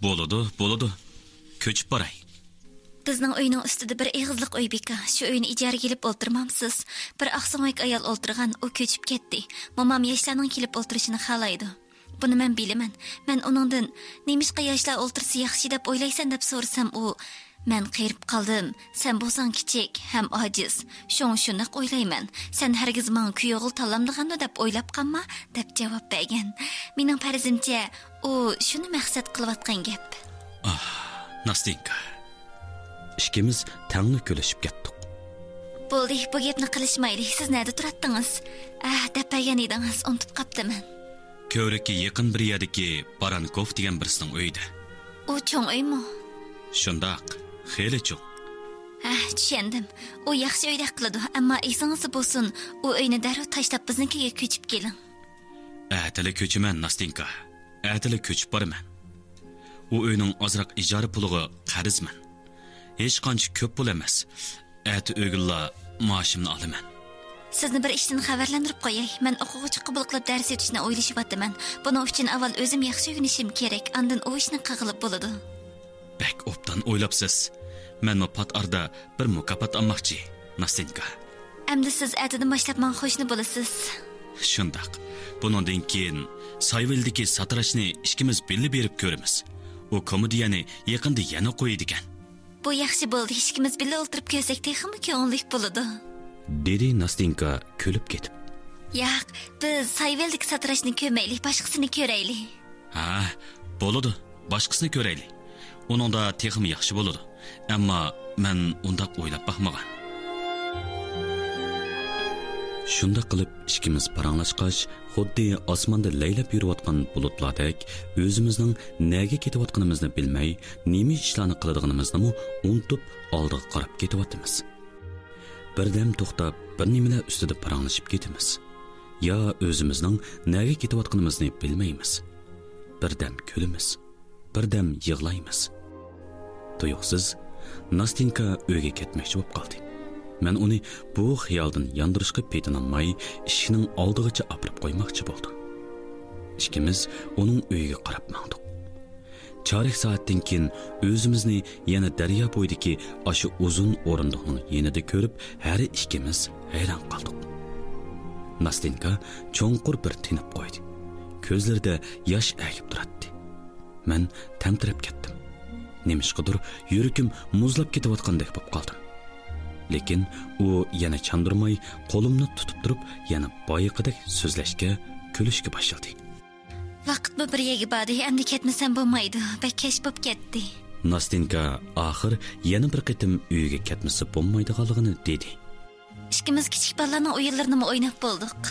بولىدۇ، بولىدۇ. كۆچۈپ باراي. بىزنىڭ ئۆينىڭ ئۈستىدە بىر ئېغىزلىق ئۆي بىكار. شۇ ئۆينى ئىجارىگە ئېلىپ ئولتۇرمامسىز؟ بىر ئاقسۆڭەك ئايال ئولتۇرغان، ئۇ كۆچۈپ كەتتى. مومام ياشلارنىڭ كېلىپ ئولتۇرۇشىنى خالايدۇ. بۇنى مەن بىلىمەن. مەن ئۇنىڭدىن، «نېمىشقا ياشلار ئولتۇرسا ياخشى دەپ ئويلايسەن؟» دەپ سورىسام، ئۇ، «مەن قېرىپ قالدىم، سەن بولساڭ كىچىك ھەم ئاجىز. شۇڭا شۇنداق ئويلايمەن. سەن ھەرگىز ماڭا كۈيئوغۇل تاللامدىغاندۇ دەپ ئويلاپ قالما» دەپ جاۋاب بەرگەن. مېنىڭ پەرىزىمچە، ئۇ شۇنى مەقسەت قىلىۋاتقان گەپ. ئاھ، ناستېنكا. ئىككىمىز تەڭلا كۈلۈشۈپ كەتتۇق. بولدى، بۇ گەپنى قىلىشمايلى. سىز نەدە تۇراتتىڭىز؟ ئەھ، دەپ بەرگەن ئىدىڭىز، ئۇنتۇپ قاپتىمەن. كۆۋرۈككە يېقىن بىر يەردىكى بارانكوف دېگەن بىرسىنىڭ ئۆيىدە. ئۇ چوڭ ئۆيمۇ؟ شۇنداق، خېلى چوڭ. ھە، چۈشەندىم. ئۇ ياخشى ئۆيدەك قىلىدۇ، ئەمما ئېسىڭىزدە بولسۇن، ئۇ ئۆينى دەررۇ تاشلاپ بىزنىڭكىگە كۆچۈپ كېلىڭ. ئەتىلا كۆچىمەن، ناستېنكا. ئەتىلا كۆچۈپ بارىمەن. ئۇ ئۆينىڭ ئازراق ئىجارە پۇلىغا قەرزمەن. ھېچقانچە كۆپ پۇل ئەمەس. ئەتە ئۆگۈنلا مائاشىمنى ئالىمەن. سىزنى بىر ئىشتىن خەۋەرلەندۈرۈپ قوياي. مەن ئوقۇغۇچى قوبۇل قىلىپ دەرس ئۆتۈشنى ئويلىشىۋاتىمەن. بۇنىڭ ئۈچۈن ئاۋۋال ئۆزۈم ياخشى ئۆگىنىشىم كېرەك، ئاندىن ئۇ ئىشنى قىلغىلى بولىدۇ. بەك ئوبدان ئويلاپسىز. مەنمۇ پات ئارىدا بىر مۇكاپات ئالماقچى، ناستېنكا. ئەمدى سىز ئەتىدىن باشلاپ ماڭا قوشنا بولىسىز. شۇنداق. بۇنىڭدىن كېيىن سايۋىلدىكى ساتىراشنى ئىككىمىز بىللە بېرىپ كۆرىمىز. ئۇ كومېدىيەنى يېقىندا يەنە قويىدىكەن. بۇ ياخشى بولدى، ئىككىمىز بىللە ئولتۇرۇپ كۆرسەك تېخىمۇ كۆڭۈللۈك بولىدۇ. دېدى ناستېنكا كۈلۈپ كېتىپ. ياق، بىز سايۋىلدىكى ساتىراشنى كۆرمەيلى، باشقىسىنى كۆرەيلى. ھە، بولىدۇ، باشقىسىنى كۆرەيلى. ئۇنىڭدا تېخىمۇ ياخشى بولىدۇ. ئەمما مەن ئۇنداق ئويلاپ باقمىغان. شۇنداق قىلىپ ئىككىمىز پاراڭلاشقاچ، خۇددى ئاسماندا لەيلەپ يۈرۈۋاتقان بۇلۇتلاردەك ئۆزىمىزنىڭ نەگە كېتىۋاتقىنىمىزنى بىلمەي، نېمە ئىشلارنى قىلىدىغىنىمىزنىمۇ ئۇنتۇپ، ئالدىغا قاراپ كېتىۋاتىمىز. بىردەم توختاپ، بىر نېمىلەر ئۈستىدە پاراڭلىشىپ كېتىمىز. يا ئۆزىمىزنىڭ نەگە كېتىۋاتقىنىمىزنى بىلمەيمىز. بىردەم كۈلىمىز. بىردەم يىغلايمىز. تۇيۇقسىز ناستېنكا ئۆيگە كەتمەكچى بولۇپ قالدى. مەن ئۇنى بۇ خىيالدىن ياندۇرۇشقا پېتىنالماي، ئىشىكنىڭ ئالدىغىچە ئاپىرىپ قويماقچى بولدۇم. ئىككىمىز ئۇنىڭ ئۆيىگە قاراپ ماڭدۇق. چارەك سائەتتىن كېيىن ئۆزىمىزنى يەنە دەريا بويىدىكى ئاشۇ ئۇزۇن ئورۇندۇقنىڭ يېنىدا كۆرۈپ، ھەر ئىككىمىز ھەيران قالدۇق. ناستېنكا چوڭقۇر بىر تىنىپ قويدى. كۆزلىرىدە ياش ئەگىپ تۇراتتى. مەن تەمتىرەپ كەتتىم. نېمىشقىدۇر يۈرىكىم مۇزلاپ كېتىۋاتقاندەك بولۇپ قالدىم. لېكىن ئۇ يەنە چاندۇرماي، قولۇمنى تۇتۇپ تۇرۇپ، يەنە بايىقىدەك سۆزلەشكە، كۈلۈشكە باشلىدى. ۋاقىتمۇ بىر يەرگە باردى، ئەمدى كەتمىسەم بولمايدۇ، بەك كەچ بولۇپ كەتتى. ناستېنكا ئاخىر يەنە بىر قېتىم ئۆيىگە كەتمىسە بولمايدىغانلىقىنى دېدى. ئىككىمىز كىچىك بالىلارنىڭ ئويۇنلىرىنىمۇ ئويناپ بولدۇق.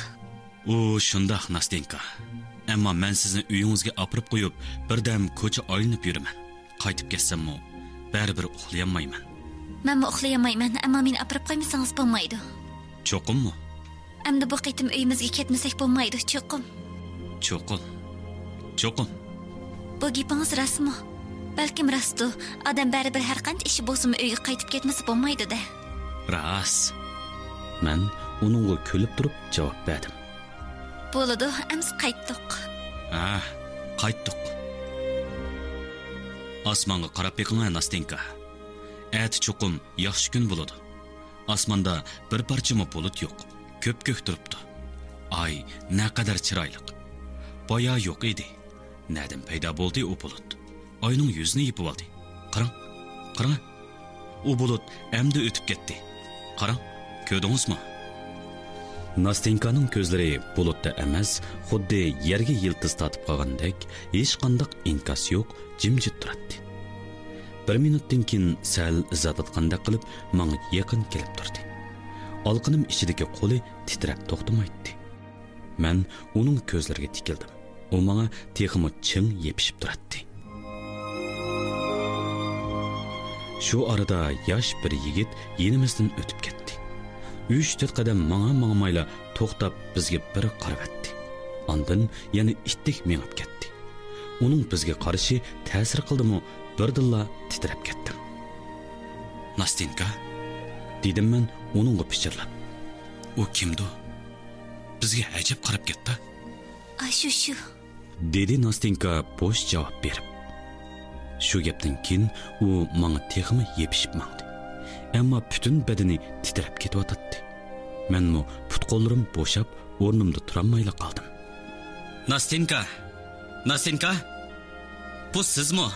ئۇ شۇنداق، ناستېنكا. ئەمما مەن سىزنى ئۆيىڭىزگە ئاپىرىپ قويۇپ، بىردەم كوچا ئايلىنىپ يۈرىمەن. قايتىپ كەتسەممۇ، بەرىبىر ئۇخلىيالمايمەن. مەنمۇ ئۇخلىيالمايمەن، ئەمما مېنى ئاپىرىپ قويمىسىڭىز بولمايدۇ. چوقۇممۇ؟ ئەمدى بۇ قېتىم ئۆيىمىزگە كەتمىسەك بولمايدۇ، چوقۇم. چوقۇم. چوقۇم. بۇ گېپىڭىز راستمۇ؟ بەلكىم راستتۇ. ئادەم بەرىبىر ھەر قانچە ئىشى بولسىمۇ ئۆيگە قايتىپ كەتمىسە بولمايدۇ-دە. راست. مەن ئۇنىڭغا كۈلۈپ تۇرۇپ جاۋاب بەردىم. بولىدۇ، ئەمىسە قايتتۇق. ھە، قايتتۇق. ئاسمانغا قاراپ بېقىڭە، ناستېنكا. ئەتە چوقۇم ياخشى كۈن بولىدۇ. ئاسماندا بىر پارچىمۇ بۇلۇت يوق. كۆپكۆك تۇرۇپتۇ. ئاي نەقەدەر چىرايلىق. بايا يوق ئىدى. نەدىن پەيدا بولدى ئۇ بۇلۇت؟ ئاينىڭ يۈزىنى يېپىۋالدى. قاراڭ، قاراڭ. ئۇ بۇلۇت ئەمدى ئۆتۈپ كەتتى. قاراڭ، كۆردىڭىزمۇ؟ ناستېنكانىڭ كۆزلىرى بۇلۇتتا ئەمەس، خۇددى يەرگە يىلتىز تارتىپ قالغاندەك، ھېچقانداق ئىنكاس يوق، جىمجىت تۇراتتى. بىر مىنۇتتىن كېيىن سەل ئىززا تارتقاندەك قىلىپ ماڭا يېقىن كېلىپ تۇردى. ئالىقىنىم ئىچىدىكى قولى تىترەپ توختىمايتتى. مەن ئۇنىڭ كۆزلىرىگە تىكىلدىم. ئۇ ماڭا تېخىمۇ چىڭ يېپىشىپ تۇراتتى. شۇ ئارىدا ياش بىر يىگىت يېنىمىزدىن ئۆتۈپ كەتتى. ئۈچ-تۆت قەدەم ماڭا-ماڭمايلا توختاپ بىزگە بىر قارىۋەتتى. ئاندىن يەنە ئىتتىك مېڭىپ كەتتى. ئۇنىڭ بىزگە قارىشى تەسىر قىلدىمۇ، بىردىنلا تىترەپ كەتتىم. ناستېنكا؟ دېدىم مەن ئۇنىڭغا پىچىرلاپ. ئۇ كىمدۇ؟ بىزگە ئەجەب قاراپ كەتتى. ئاشۇ شۇ. دېدى ناستېنكا بوش جاۋاب بېرىپ. شۇ گەپتىن كېيىن ئۇ ماڭا تېخىمۇ يېپىشىپ ماڭدى. ئەمما پۈتۈن بەدىنى تىترەپ كېتىۋاتاتتى. مەنمۇ پۇت-قوللىرىم بوشاپ، ئورنۇمدا تۇرالمايلا قالدىم. ناستېنكا! ناستېنكا! بۇ سىزمۇ؟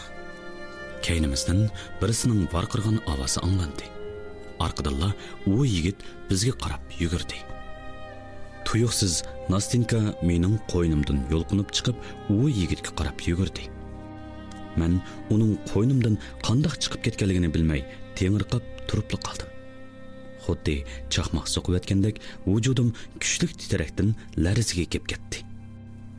كەينىمىزدىن بىرسىنىڭ ۋارقىرىغان ئاۋازى ئاڭلاندى. ئارقىدىنلا ئۇ يىگىت بىزگە قاراپ يۈگۈردى. تۇيۇقسىز ناستېنكا مېنىڭ قوينۇمدىن يۇلقۇنۇپ چىقىپ، ئۇ يىگىتكە قاراپ يۈگۈردى. مەن ئۇنىڭ قوينۇمدىن قانداق چىقىپ كەتكەنلىكىنى بىلمەي، تېڭىرقاپ تۇرۇپلا قالدىم. خۇددى چاقماق سوقۇۋەتكەندەك ۋۇجۇدۇم كۈچلۈك تىترەكتىن لەرزىگە كېلىپ كەتتى.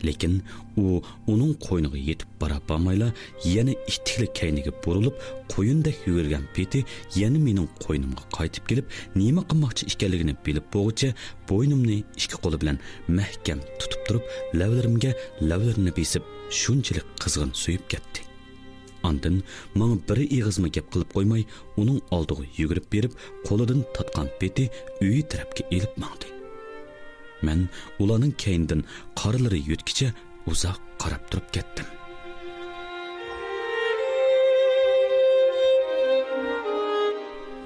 لېكىن ئۇ ئۇنىڭ قوينىغا يېتىپ بارا بارمايلا، يەنە ئىتتىكلا كەينىگە بۇرۇلۇپ، قۇيۇندەك يۈگۈرگەن پېتى يەنە مېنىڭ قوينۇمغا قايتىپ كېلىپ، نېمە قىلماقچى ئىكەنلىكىنى بىلىپ بولغۇچە، بوينۇمنى ئىككى قولى بىلەن مەھكەم تۇتۇپ تۇرۇپ، لەۋلىرىمگە لەۋلىرىنى بېسىپ، شۇنچىلىك قىزغىن سۆيۈپ كەتتى. ئاندىن ماڭا بىر ئېغىزمۇ گەپ قىلىپ قويماي، ئۇنىڭ ئالدىغا يۈگۈرۈپ بېرىپ، قولىدىن تارتقان پېتى ئۆيى تەرەپكە ئېلىپ ماڭدى. مەن ئۇلارنىڭ كەينىدىن قارلىرى يۆتكىچە ئۇزاق قاراپ تۇرۇپ كەتتىم.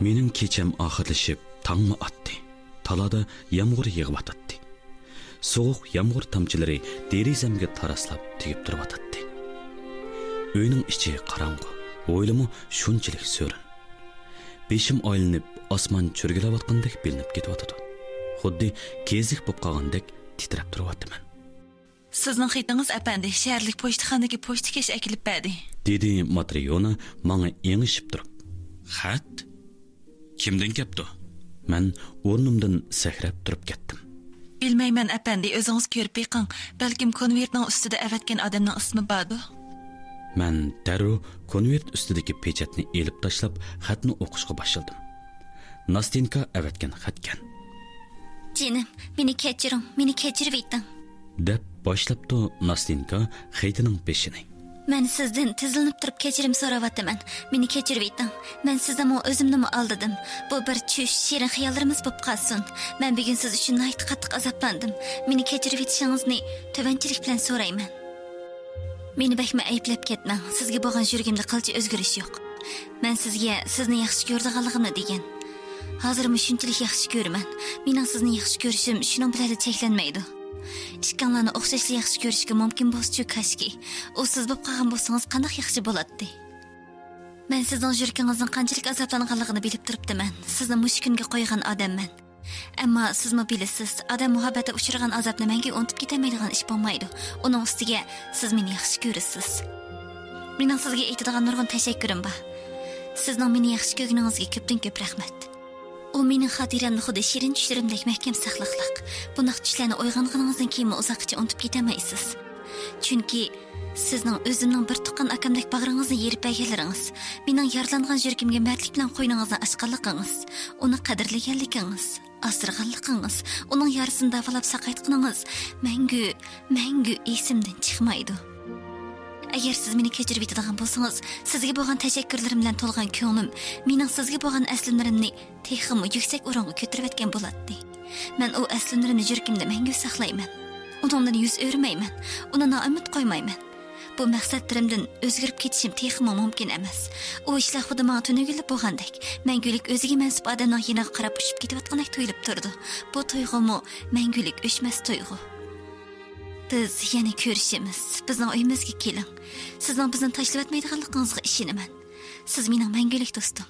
مېنىڭ كېچەم ئاخىرلىشىپ، تاڭمۇ ئاتتى. تالادا يامغۇر يېغىۋاتاتتى. سوغۇق يامغۇر تامچىلىرى دېرىزەمگە تاراسلاپ تېگىپ تۇرۇۋاتاتتى. ئۆينىڭ ئىچى قاراڭغۇ، ھويلىمۇ شۇنچىلىك سۆرۈن. بېشىم ئايلىنىپ، ئاسمان چۈرگىلەۋاتقاندەك بىلىنىپ كېتىۋاتىدۇ. خۇددى كېزىك بولۇپ قالغاندەك تىترەپ تۇرۇۋاتىمەن. سىزنىڭ خېتىڭىز، ئەپەندى، شەھەرلىك پوچتىخانىدىكى پوچتىكەش ئەكېلىپ بەردى. دېدى ماترىيونا ماڭا ئېڭىشىپ تۇرۇپ. خەت؟ كىمدىن كەپتۇ؟ مەن ئورنۇمدىن سەكرەپ تۇرۇپ كەتتىم. بىلمەيمەن، ئەپەندى، ئۆزىڭىز كۆرۈپ بېقىڭ. بەلكىم كونۋېرتنىڭ ئۈستىدە ئەۋەتكەن ئادەمنىڭ ئىسمى باردۇ. مەن دەررۇ كونۋېرت ئۈستىدىكى پېچەتنى ئېلىپ تاشلاپ، خەتنى ئوقۇشقا باشلىدىم. ناستېنكا ئەۋەتكەن خەتكەن. جېنىم، مېنى كەچۈرۈڭ، مېنى كەچۈرۈۋېتىڭ. دەپ باشلاپتۇ ناستېنكا خېتىنىڭ بېشىنى. مەن سىزدىن تىزلىنىپ تۇرۇپ كەچۈرۈم سوراۋاتىمەن. مېنى كەچۈرۈۋېتىڭ. مەن سىزنىمۇ، ئۆزۈمنىمۇ ئالدىدىم. بۇ بىر چۈش، شېرىن خىياللىرىمىز بولۇپ قالسۇن. مەن بۈگۈن سىز ئۈچۈن ناھايىتى قاتتىق ئازابلاندىم. مېنى كەچۈرۈۋېتىشىڭىزنى تۆۋەنچىلىك بىلەن سورايمەن. مېنى بەكمۇ ئەيىبلەپ كەتمەڭ. سىزگە بولغان يۈرىكىمدە قىلچە ئۆزگىرىش يوق. مەن سىزگە سىزنى ياخشى كۆرىدىغانلىقىمنى دېگەن. ھازىرمۇ شۇنچىلىك ياخشى كۆرىمەن. مېنىڭ سىزنى ياخشى كۆرۈشۈم شۇنىڭ بىلەنلا چەكلەنمەيدۇ. ئىككىڭلارنى ئوخشاشلا ياخشى كۆرۈشكە مۇمكىن بولسىچۇ كاشكى. ئۇ سىز بولۇپ قالغان بولسىڭىز قانداق ياخشى بولاتتى. مەن سىزنىڭ يۈرىكىڭىزنىڭ قانچىلىك ئازابلانغانلىقىنى بىلىپ تۇرۇپتىمەن. سىزنى مۇشۇ كۈنگە قويغان ئادەممەن. ئەمما سىزمۇ بىلىسىز، ئادەم مۇھەببەتتە ئۇچرىغان ئازابنى مەڭگۈ ئۇنتۇپ كېتەلمەيدىغان ئىش بولمايدۇ. ئۇنىڭ ئۈستىگە سىز مېنى ياخشى كۆرىسىز. مېنىڭ سىزگە ئېيتىدىغان نۇرغۇن تەشەككۈرۈم بار. سىزنىڭ مېنى ياخشى كۆرگىنىڭىزگە كۆپتىن كۆپ رەھمەت. ئۇ مېنىڭ خاتىرەمنى خۇددى شېرىن چۈشلىرىمدەك مەھكەم ساقلىقلىق. بۇنداق چۈشلەرنى ئويغانغىنىڭىزدىن كېيىنمۇ ئۇزاققىچە ئۇنتۇپ كېتەلمەيسىز. چۈنكى سىزنىڭ ئۆزۈمنىڭ بىر تۇغقان ئاكامدەك باغرىڭىزنى يېرىپ بەرگەنلىرىڭىز، مېنىڭ يارىلانغان يۈرىكىمگە مەردلىك بىلەن قوينىڭىزنى ئاچقانلىقىڭىز، ئۇنى قەدىرلىگەنلىكىڭىز، ئاسرىغانلىقىڭىز، ئۇنىڭ يارىسىنى داۋالاپ ساقايتقىنىڭىز مەڭگۈ، مەڭگۈ ئېسىمدىن چىقمايدۇ. ئەگەر سىز مېنى كەچۈرۈۋېتىدىغان بولسىڭىز، سىزگە بولغان تەشەككۈرلىرىم بىلەن تولغان كۆڭلۈم مېنىڭ سىزگە بولغان ئەسلىمىلىرىمنى تېخىمۇ يۈكسەك ئورۇنغا كۆتۈرۈۋەتكەن بولاتتى. مەن ئۇ ئەسلىمىلىرىمنى يۈرىكىمدە مەڭگۈ ساقلايمەن. ئۇنىڭدىن يۈز ئۆرۈمەيمەن. ئۇنى نائۈمىد قويمايمەن. بۇ مەقسەتلىرىمدىن ئۆزگىرىپ كېتىشىم تېخىمۇ مۇمكىن ئەمەس. ئۇ ئىشلار خۇددى ماڭا تۈنۈگۈنلا بولغاندەك، مەڭگۈلۈك ئۆزىگە مەنسۇپ ئادەمنىڭ يېنىغا قاراپ ئۇچۇپ كېتىۋاتقاندەك تۇيۇلۇپ تۇرىدۇ. بۇ تۇيغۇمۇ مەڭگۈلۈك ئۆچمەس تۇيغۇ. بىز يەنە كۆرۈشىمىز. بىزنىڭ ئۆيىمىزگە كېلىڭ. سىزنىڭ بىزنى تاشلىۋەتمەيدىغانلىقىڭىزغا ئىشىنىمەن. سىز مېنىڭ مەڭگۈلۈك دوستۇم.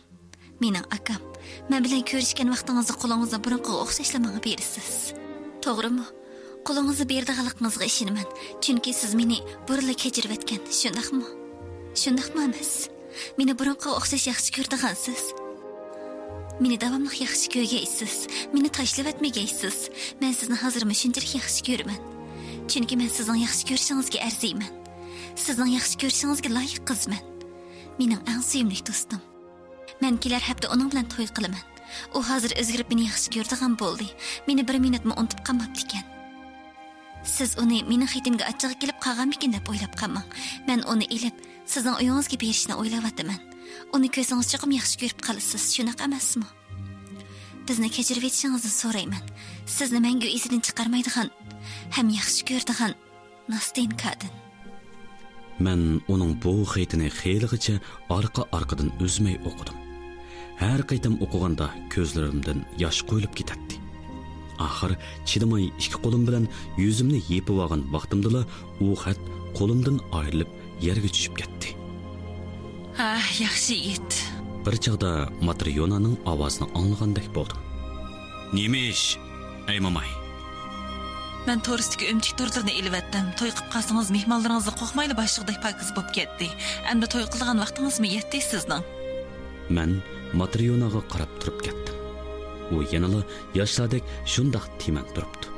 مېنىڭ ئاكام. مەن بىلەن كۆرۈشكەن ۋاقتىڭىزدا قولىڭىزنى بۇرۇنقىغا ئوخشاشلا ماڭا بېرىسىز. توغرىمۇ؟ قولىڭىزنى بېرىدىغانلىقىڭىزغا ئىشىنىمەن. چۈنكى سىز مېنى بۇرۇنلا كەچۈرۈۋەتكەن، شۇنداقمۇ؟ شۇنداقمۇ ئەمەس؟ مېنى بۇرۇنقىغا ئوخشاش ياخشى كۆرىدىغانسىز. مېنى داۋاملىق ياخشى كۆرگەيسىز. مېنى تاشلىۋەتمىگەيسىز. مەن سىزنى ھازىرمۇ شۇنچىلىك ياخشى كۆرىمەن. چۈنكى مەن سىزنىڭ ياخشى كۆرۈشىڭىزگە ئەرزىيمەن. سىزنىڭ ياخشى كۆرۈشىڭىزگە لايىق قىزمەن. مېنىڭ ئەڭ سۆيۈملۈك دوستۇم. مەن كېلەر ھەپتە ئۇنىڭ بىلەن توي قىلىمەن. ئۇ ھازىر ئۆزگىرىپ مېنى ياخشى كۆرىدىغان بولدى. مېنى بىر مىنۇتمۇ ئۇنتۇپ قالماپتىكەن. سىز ئۇنى مېنىڭ خېتىمگە ئاچچىقى كېلىپ قالغانمىكىن دەپ ئويلاپ قالماڭ. مەن ئۇنى ئېلىپ، سىزنىڭ ئۆيىڭىزگە بېرىشنى ئويلاۋاتىمەن. ئۇنى كۆزىڭىز چوقۇم ياخشى كۆرۈپ قالىسىز، شۇنداق ئەمەسمۇ؟ بىزنى كەچۈرۈۋېتىشىڭىزنى سورايمەن. سىزنى مەڭگۈ ئېسىدىن چىقارمايدىغان ھەم ياخشى كۆرىدىغان ناستېنكادىن. مەن ئۇنىڭ بۇ خېتىنى خېلىغىچە ئارقا-ئارقىدىن ئۈزمەي ئوقۇدۇم. ھەر قېتىم ئوقۇغاندا كۆزلىرىمدىن ياش قۇيۇلۇپ كېتەتتى. ئاخىر چىدىماي ئىككى قولۇم بىلەن يۈزۈمنى يېپىۋالغان ۋاقتىمدىلا ئۇ خەت قولۇمدىن ئايرىلىپ يەرگە چۈشۈپ كەتتى. ھە، ياخشى يىگىت. بىر چاغدا ماترىيونانىڭ ئاۋازىنى ئاڭلىغاندەك بولدۇم. نېمە ئىش، ئەي موماي؟ مەن تورۇستىكى ئۆمۈچۈك تورلىرىنى ئېلىۋەتتىم. توي قىلىپ قالسىڭىز، مېھمانلىرىڭىزنى قوقمايلا باشلىغۇدەك پاكىز بولۇپ كەتتى. ئەمدى توي قىلىدىغان ۋاقتىڭىزمۇ يەتتى سىزنىڭ. مەن ماترىيوناغا قاراپ تۇرۇپ كەتتىم. ئۇ يەنىلا ياشلاردەك شۇنداق تىمەن تۇرۇپتۇ.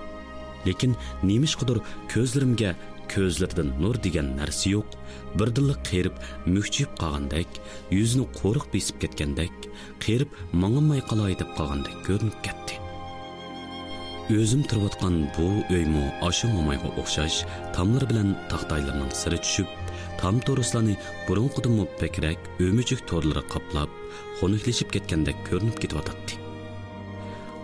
لېكىن نېمىشقىدۇر كۆزلىرىمگە كۆزلىرىدىن نۇر دېگەن نەرسە يوق، بىردىنلا قېرىپ مۈكچىيىپ قالغاندەك، يۈزىنى قورۇق بېسىپ كەتكەندەك، قېرىپ ماڭالماي قالاي دەپ قالغاندەك كۆرۈنۈپ كەتتى. ئۆزۈم تۇرۇۋاتقان بۇ ئۆيمۇ ئاشۇ مومايغا ئوخشاش تاملىرى بىلەن تاختايلىرىنىڭ سىرى چۈشۈپ، تام تورۇسلارنى بۇرۇنقىدىنمۇ بەكرەك ئۆمۈچۈك تورلىرى قاپلاپ، خۇنۈكلىشىپ كەتكەندەك كۆرۈنۈپ كېتىۋاتاتتى.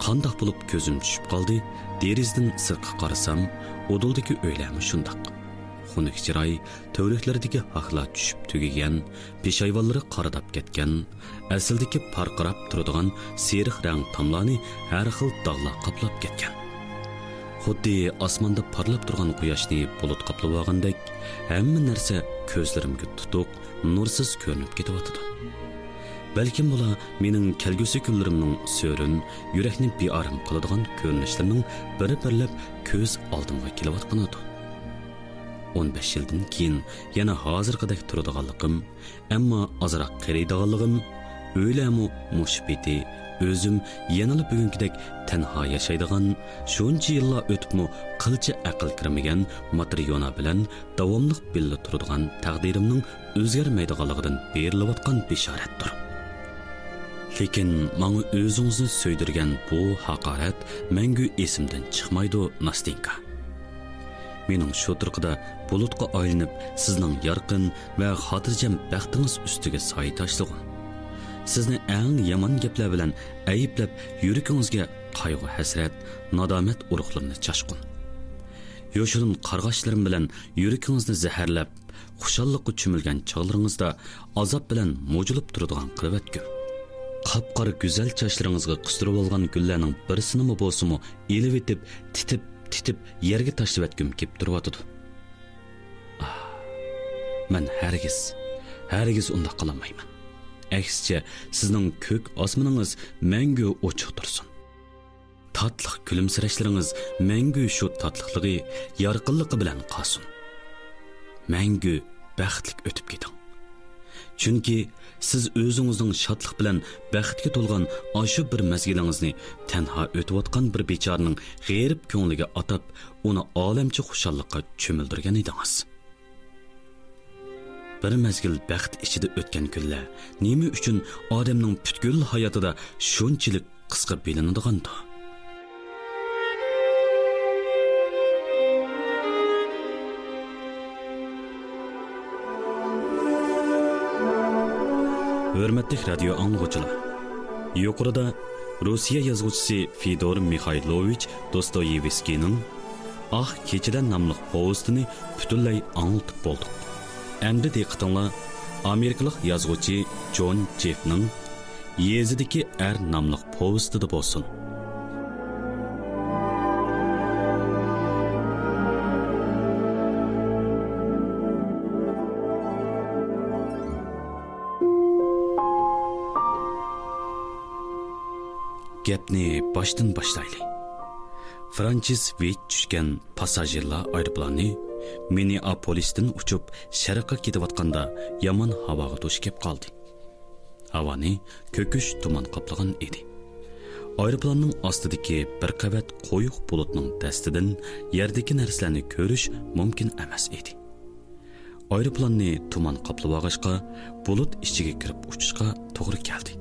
قانداق بولۇپ كۆزۈم چۈشۈپ قالدى؟ دېرىزىدىن سىرتقا قارىسام، ئۇدۇلدىكى ئۆيلەرمۇ شۇنداق. خۇنۈك چىراي، تۈۋرۈكلىرىدىكى ھاكلار چۈشۈپ تۈگىگەن، پېشايۋانلىرى قارىداپ كەتكەن، ئەسلىدىكى پارقىراپ تۇرىدىغان سېرىق رەڭ تاملارنى ھەر خىل داغلار قاپلاپ كەتكەن. خۇددى ئاسماندا پارلاپ تۇرغان قۇياشنى بۇلۇت قاپلىۋالغاندەك، ھەممە نەرسە كۆزلىرىمگە تۇتۇق، نۇرسىز كۆرۈنۈپ كېتىۋاتىدۇ. بەلكىم بۇلار مېنىڭ كەلگۈسى كۈنلىرىمنىڭ سۆرۈن، يۈرەكنى بىئارام قىلىدىغان كۆرۈنۈشلىرىنىڭ بىرى-بىرلەپ كۆز ئالدىمغا كېلىۋاتقىنىدۇ. ئون بەش يىلدىن كېيىن يەنە ھازىرقىدەك تۇرىدىغانلىقىم، ئەمما ئازراق قېرىيدىغانلىقىم، ئۆيلەرمۇ مۇشۇ پېتى، ئۆزۈم يەنىلا بۈگۈنكىدەك تەنھا ياشايدىغان، شۇنچە يىللار ئۆتۈپمۇ قىلچە ئەقىل كىرمىگەن ماترىيونا بىلەن داۋاملىق بىللە تۇرىدىغان تەقدىرىمنىڭ ئۆزگەرمەيدىغانلىقىدىن بېرىلىۋاتقان بېشارەتتۇر. لېكىن ماڭا ئۆزىڭىزنى سۆيدۈرگەن بۇ ھاقارەت مەڭگۈ ئېسىمدىن چىقمايدۇ، ناستېنكا. مېنىڭ شۇ تۇرقىدا بۇلۇتقا ئايلىنىپ، سىزنىڭ يارقىن ۋە خاتىرجەم بەختىڭىز ئۈستىگە سايە تاشلىغۇم. سىزنى ئەڭ يامان گەپلەر بىلەن ئەيىبلەپ، يۈرىكىڭىزگە قايغۇ-ھەسرەت، نادامەت ئۇرۇقلىرىنى چاچقۇم. يوشۇرۇن قارغاشلىرىم بىلەن يۈرىكىڭىزنى زەھەرلەپ، خۇشاللىققا چۆمۈلگەن چاغلىرىڭىزدا ئازاب بىلەن مۇجۇلۇپ تۇرىدىغان قىلىۋەتكۈم. قاپقارا گۈزەل چاچلىرىڭىزغا قىستۇرۇۋالغان گۈللەرنىڭ بىرسىنىمۇ بولسىمۇ ئېلىۋېتىپ، تىتىپ، تىتىپ يەرگە تاشلىۋەتكۈم كېلىپ تۇرۇۋاتىدۇ. ئاھ، مەن ھەرگىز، ھەرگىز ئۇنداق قىلالمايمەن. ئەكسىچە، سىزنىڭ كۆك ئاسمىنىڭىز مەڭگۈ ئوچۇق تۇرسۇن. تاتلىق كۈلۈمسىرەشلىرىڭىز مەڭگۈ شۇ تاتلىقلىقى، يارقىنلىقى بىلەن قالسۇن. مەڭگۈ بەختلىك ئۆتۈپ كېتىڭ. چۈنكى سىز ئۆزىڭىزنىڭ شادلىق بىلەن بەختكە تولغان ئاشۇ بىر مەزگىلىڭىزنى تەنھا ئۆتۈۋاتقان بىر بىچارىنىڭ غېرىب كۆڭلىگە ئاتاپ، ئۇنى ئالەمچە خۇشاللىققا چۆمۈلدۈرگەن ئىدىڭىز. بىر مەزگىل بەخت ئىچىدە ئۆتكەن كۈنلەر نېمە ئۈچۈن ئادەمنىڭ پۈتكۈل ھاياتىدا شۇنچىلىك قىسقا بىلىنىدىغاندۇ؟ ھۆرمەتلىك رادىيو ئاڭلىغۇچىلار، يۇقىرىدا روسىيە يازغۇچىسى فىدور مىخايلوۋىچ دوستويېۋسكىينىڭ ئاق كېچىلەر ناملىق پوۋېستىنى پۈتۈنلەي ئاڭلىتىپ بولدۇق. ئەمدى دىققىتىڭلار ئامېرىكىلىق يازغۇچى جون جېفنىڭ يېزىدىكى ئەر ناملىق پوۋېستىدا بولسۇن. گەپنى باشتىن باشلايلى. فرانچىس ۋېيت چۈشكەن پاسساژىرلار ئايروپىلانى مىننېئاپولىستىن ئۇچۇپ، شەرققە كېتىۋاتقاندا يامان ھاۋاغا دۇچ كەپ قالدى. ھاۋانى كۆكۈش تۇمان قاپلىغان ئىدى. ئايروپىلاننىڭ ئاستىدىكى بىر قەۋەت قويۇق بۇلۇتنىڭ دەستىدىن يەردىكى نەرسىلەرنى كۆرۈش مۇمكىن ئەمەس ئىدى. ئايروپىلاننى تۇمان قاپلىۋالغاچقا، بۇلۇت ئىچىگە كىرىپ ئۇچۇشقا توغرا كەلدى.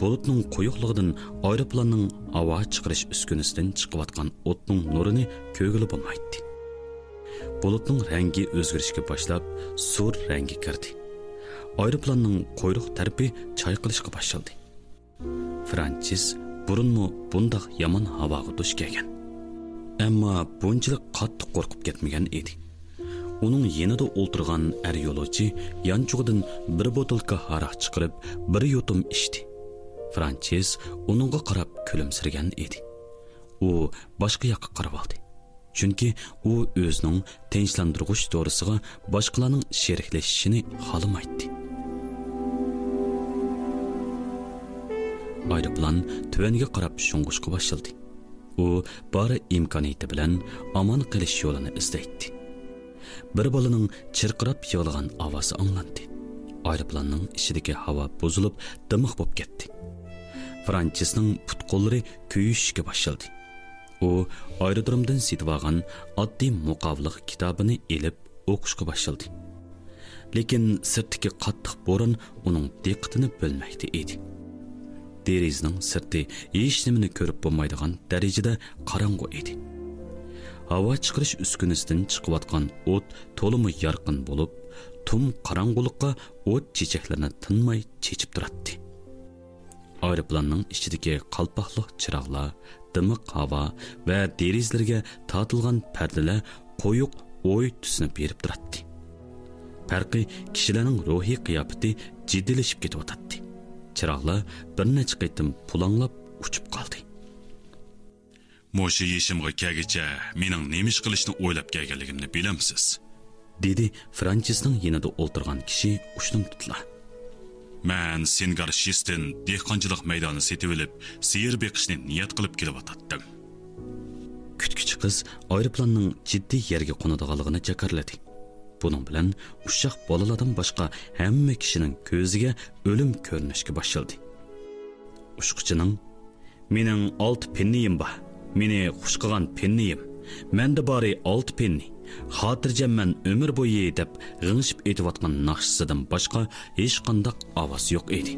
بۇلۇتنىڭ قويۇقلۇقىدىن ئايروپىلاننىڭ ھاۋا چىقىرىش ئۈسكۈنىسىدىن چىقىۋاتقان ئوتنىڭ نۇرىنى كۆرگىلى بولمايتتى. بۇلۇتنىڭ رەڭگى ئۆزگىرىشكە باشلاپ، سۇر رەڭگە كىردى. ئايروپىلاننىڭ قۇيرۇق تەرىپى چايقىلىشقا باشلىدى. فرانچىس بۇرۇنمۇ بۇنداق يامان ھاۋاغا دۇچ كەلگەن. ئەمما بۇنچىلىك قاتتىق قورقۇپ كەتمىگەن ئىدى. ئۇنىڭ يېنىدا ئولتۇرغان ئەر يولۇچى يانچۇقىدىن بىر بوتۇلكا ھاراق چىقىرىپ، بىر يۇتۇم ئىچتى. فرانچىس ئۇنىڭغا قاراپ كۈلۈمسىرىگەن ئىدى. ئۇ باشقا ياققا قارىۋالدى. چۈنكى ئۇ ئۆزىنىڭ تىنچلاندۇرغۇچ دورىسىغا باشقىلارنىڭ شېرىكلىشىشىنى خالىمايتتى. ئايروپىلان تۆۋەنگە قاراپ شۇڭغۇشقا باشلىدى. ئۇ بار ئىمكانىيىتى بىلەن ئامان قېلىش يولىنى ئىزدەيتتى. بىر بالىنىڭ چىرقىراپ يىغلىغان ئاۋازى ئاڭلاندى. ئايروپىلاننىڭ ئىچىدىكى ھاۋا بۇزۇلۇپ، دىمىق بولۇپ كەتتى. فرانچىسنىڭ پۇت-قوللىرى كۆيۈشۈشكە باشلىدى. ئۇ ئايرودرومدىن سېتىۋالغان ئاددىي مۇقاۋىلىق كىتابىنى ئېلىپ ئوقۇشقا باشلىدى. لېكىن سىرتتىكى قاتتىق بوران ئۇنىڭ دىققىتىنى بۆلمەكتە ئىدى. دېرىزىنىڭ سىرتى ھېچنېمىنى كۆرۈپ بولمايدىغان دەرىجىدە قاراڭغۇ ئىدى. ھاۋا چىقىرىش ئۈسكۈنىسىدىن چىقىۋاتقان ئوت تولىمۇ يارقىن بولۇپ، تۈم قاراڭغۇلۇققا ئوت چېچەكلىرىنى تىنماي چېچىپ تۇراتتى. ئايروپىلاننىڭ ئىچىدىكى قالپاقلىق چىراغلار، دىمىق ھاۋا ۋە دېرىزىلەرگە تارتىلغان پەردىلەر قويۇق ئوي تۈسىنى بېرىپ تۇراتتى. پەرقى، كىشىلەرنىڭ روھىي قىياپىتى جىددىيلىشىپ كېتىۋاتاتتى. چىراغلار بىر نەچچە قېتىم پۇلاڭلاپ ئۆچۈپ قالدى. مۇشۇ يېشىمغا كەلگىچە مېنىڭ نېمە ئىش قىلىشنى ئويلاپ كەلگەنلىكىمنى بىلەمسىز؟ دېدى فرانچىسنىڭ يېنىدا ئولتۇرغان كىشى ئۇشتۇمتۇتلا. مەن سېنگار شىستىن دېھقانچىلىق مەيدانى سېتىۋېلىپ، سىيىر بېقىشنى نىيەت قىلىپ كېلىۋاتاتتىم. كۈتكۈچى قىز ئايروپىلاننىڭ جىددىي يەرگە قونىدىغانلىقىنى جاكارلىدى. بۇنىڭ بىلەن ئۇششاق بالىلاردىن باشقا ھەممە كىشىنىڭ كۆزىگە ئۆلۈم كۆرۈنۈشكە باشلىدى. ئۇچقۇچىنىڭ، «مېنىڭ ئالتە پېننىيىم بار. مېنى خۇش قىلغان پېننىيىم. مەندە بارى ئالتە پېننى. خاتىرجەممەن ئۆمۈر بويى» دەپ غىڭشىپ ئېيتىۋاتقان ناخشىسىدىن باشقا ھېچقانداق ئاۋاز يوق ئىدى.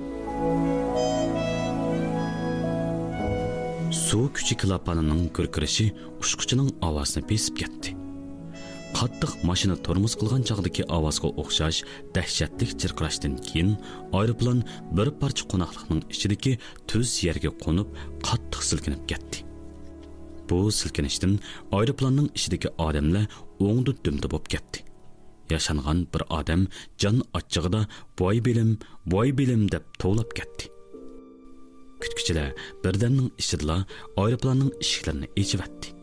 سۇ كۈچى كىلاپانىنىڭ گۈركىرىشى ئۇچقۇچىنىڭ ئاۋازىنى بېسىپ كەتتى. قاتتىق ماشىنا تورمۇز قىلغان چاغدىكى ئاۋازغا ئوخشاش دەھشەتلىك چىرقىراشتىن كېيىن، ئايروپىلان بىر پارچە قوناقلىقنىڭ ئىچىدىكى تۈز يەرگە قونۇپ، قاتتىق سىلكىنىپ كەتتى. بۇ سىلكىنىشتىن ئايروپىلاننىڭ ئىچىدىكى ئادەملەر ئوڭدا دۈمدە بولۇپ كەتتى. ياشانغان بىر ئادەم جان ئاچچىقىدا، «ۋاي بېلىم، ۋاي بېلىم» دەپ توۋلاپ كەتتى. كۈتكۈچىلەر بىردەمنىڭ ئىچىدىلا ئايروپىلاننىڭ ئىشىكلىرىنى ئېچىۋەتتى.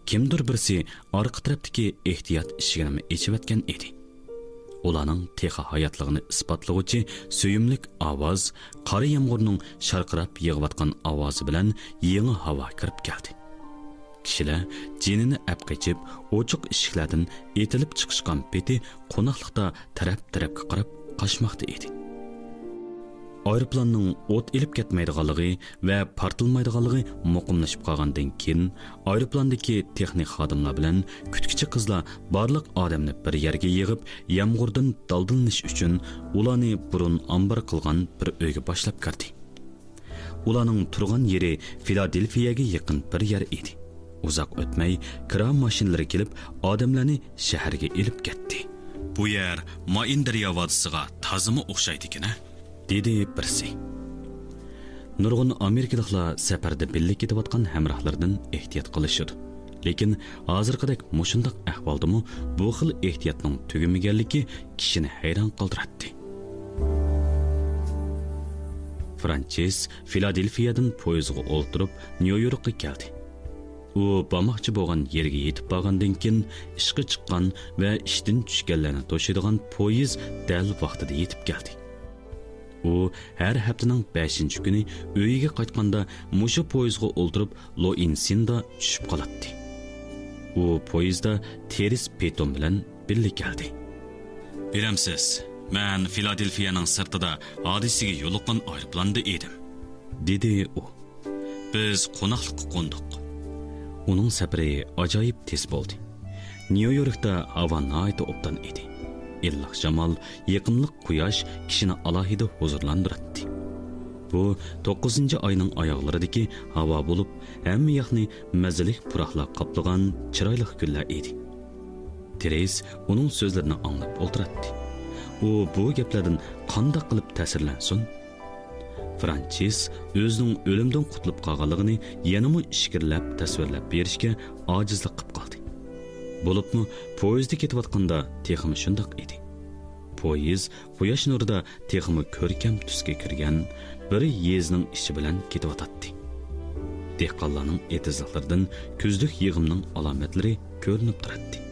كىمدۇر بىرسى ئارقا تەرەپتىكى ئېھتىيات ئىشىكىنىمۇ ئېچىۋەتكەن ئىدى. ئۇلارنىڭ تېخى ھاياتلىقىنى ئىسپاتلىغۇچى سۆيۈملۈك ئاۋاز، قارا يامغۇرنىڭ شارقىراپ يېغىۋاتقان ئاۋازى بىلەن يېڭى ھاۋا كىرىپ كەلدى. كىشىلەر جېنىنى ئەپ قېچىپ، ئوچۇق ئىشىكلەردىن ئېتىلىپ چىقىشقان پېتى قوناقلىقتا تەرەپ-تەرەپكە قاراپ قاچماقتا ئىدى. ئايروپىلاننىڭ ئوت ئېلىپ كەتمەيدىغانلىقى ۋە پارتلىمايدىغانلىقى مۇقىملىشىپ قالغاندىن كېيىن، ئايروپىلاندىكى تېخنىك خادىملار بىلەن كۈتكۈچى قىزلار بارلىق ئادەمنى بىر يەرگە يىغىپ، يامغۇردىن دالدىلىنىش ئۈچۈن ئۇلارنى بۇرۇن ئامبار قىلغان بىر ئۆيگە باشلاپ كىردى. ئۇلارنىڭ تۇرغان يېرى فىلادېلفىيەگە يېقىن بىر يەر ئىدى. ئۇزاق ئۆتمەي، كىرا ماشىنىلىرى كېلىپ، ئادەملەرنى شەھەرگە ئېلىپ كەتتى. «بۇ يەر مائىن دەريا ۋادىسىغا تازىمۇ ئوخشايدىكەن-ە؟» دېدى بىرسى. نۇرغۇن ئامېرىكىلىقلار سەپەردە بىللە كېتىۋاتقان ھەمراھلىرىدىن ئېھتىيات قىلىشىدۇ. لېكىن ھازىرقىدەك مۇشۇنداق ئەھۋالدىمۇ بۇ خىل ئېھتىياتنىڭ تۈگىمىگەنلىكى كىشىنى ھەيران قالدۇراتتى. فرانچىس فىلادېلفىيەدىن پويىزغا ئولتۇرۇپ، نيۇ يوركقا كەلدى. ئۇ بارماقچى بولغان يېرىگە يېتىپ بارغاندىن كېيىن، ئىشقا چىققان ۋە ئىشتىن چۈشكەنلەرنى توشۇيدىغان پويىز دەل ۋاقتىدا يېتىپ كەلدى. ئۇ ھەر ھەپتىنىڭ بەشىنچى كۈنى ئۆيىگە قايتقاندا، مۇشۇ پويىزغا ئولتۇرۇپ، لوئىنسىندا چۈشۈپ قالاتتى. ئۇ پويىزدا تېرېس پېتون بىلەن بىللە كەلدى. «بىلەمسىز، مەن فىلادېلفىيەنىڭ سىرتىدا ھادىسىگە يولۇققان ئايروپىلاندا ئىدىم،» دېدى ئۇ. «بىز قوناقلىققا قوندۇق.» ئۇنىڭ سەپىرى ئاجايىپ تېز بولدى. نيۇ يوركتا ھاۋا ناھايىتى ئوبدان ئىدى. ئىللىق شامال، يېقىملىق قۇياش كىشىنى ئالاھىدە ھۇزۇرلاندۇراتتى. بۇ توققۇزىنچى ئاينىڭ ئاياغلىرىدىكى ھاۋا بولۇپ، ھەممە ياقنى مەززىلىك پۇراقلار قاپلىغان چىرايلىق كۈنلەر ئىدى. تېرېس ئۇنىڭ سۆزلىرىنى ئاڭلاپ ئولتۇراتتى. ئۇ بۇ گەپلەردىن قانداق قىلىپ تەسىرلەنسۇن؟ فرانچىس ئۆزىنىڭ ئۆلۈمدىن قۇتۇلۇپ قالغانلىقىنى يەنىمۇ ئىچكىرىلەپ تەسۋىرلەپ بېرىشكە ئاجىزلىق قىلىپ قالدى. بولۇپمۇ پويىزدا كېتىۋاتقاندا تېخىمۇ شۇنداق ئىدى. پويىز قۇياش نۇرىدا تېخىمۇ كۆركەم تۈسكە كىرگەن بىر يېزىنىڭ ئىچى بىلەن كېتىۋاتاتتى. دېھقانلارنىڭ ئېتىزلىقلىرىدىن كۈزلۈك يىغىمنىڭ ئالامەتلىرى كۆرۈنۈپ تۇراتتى.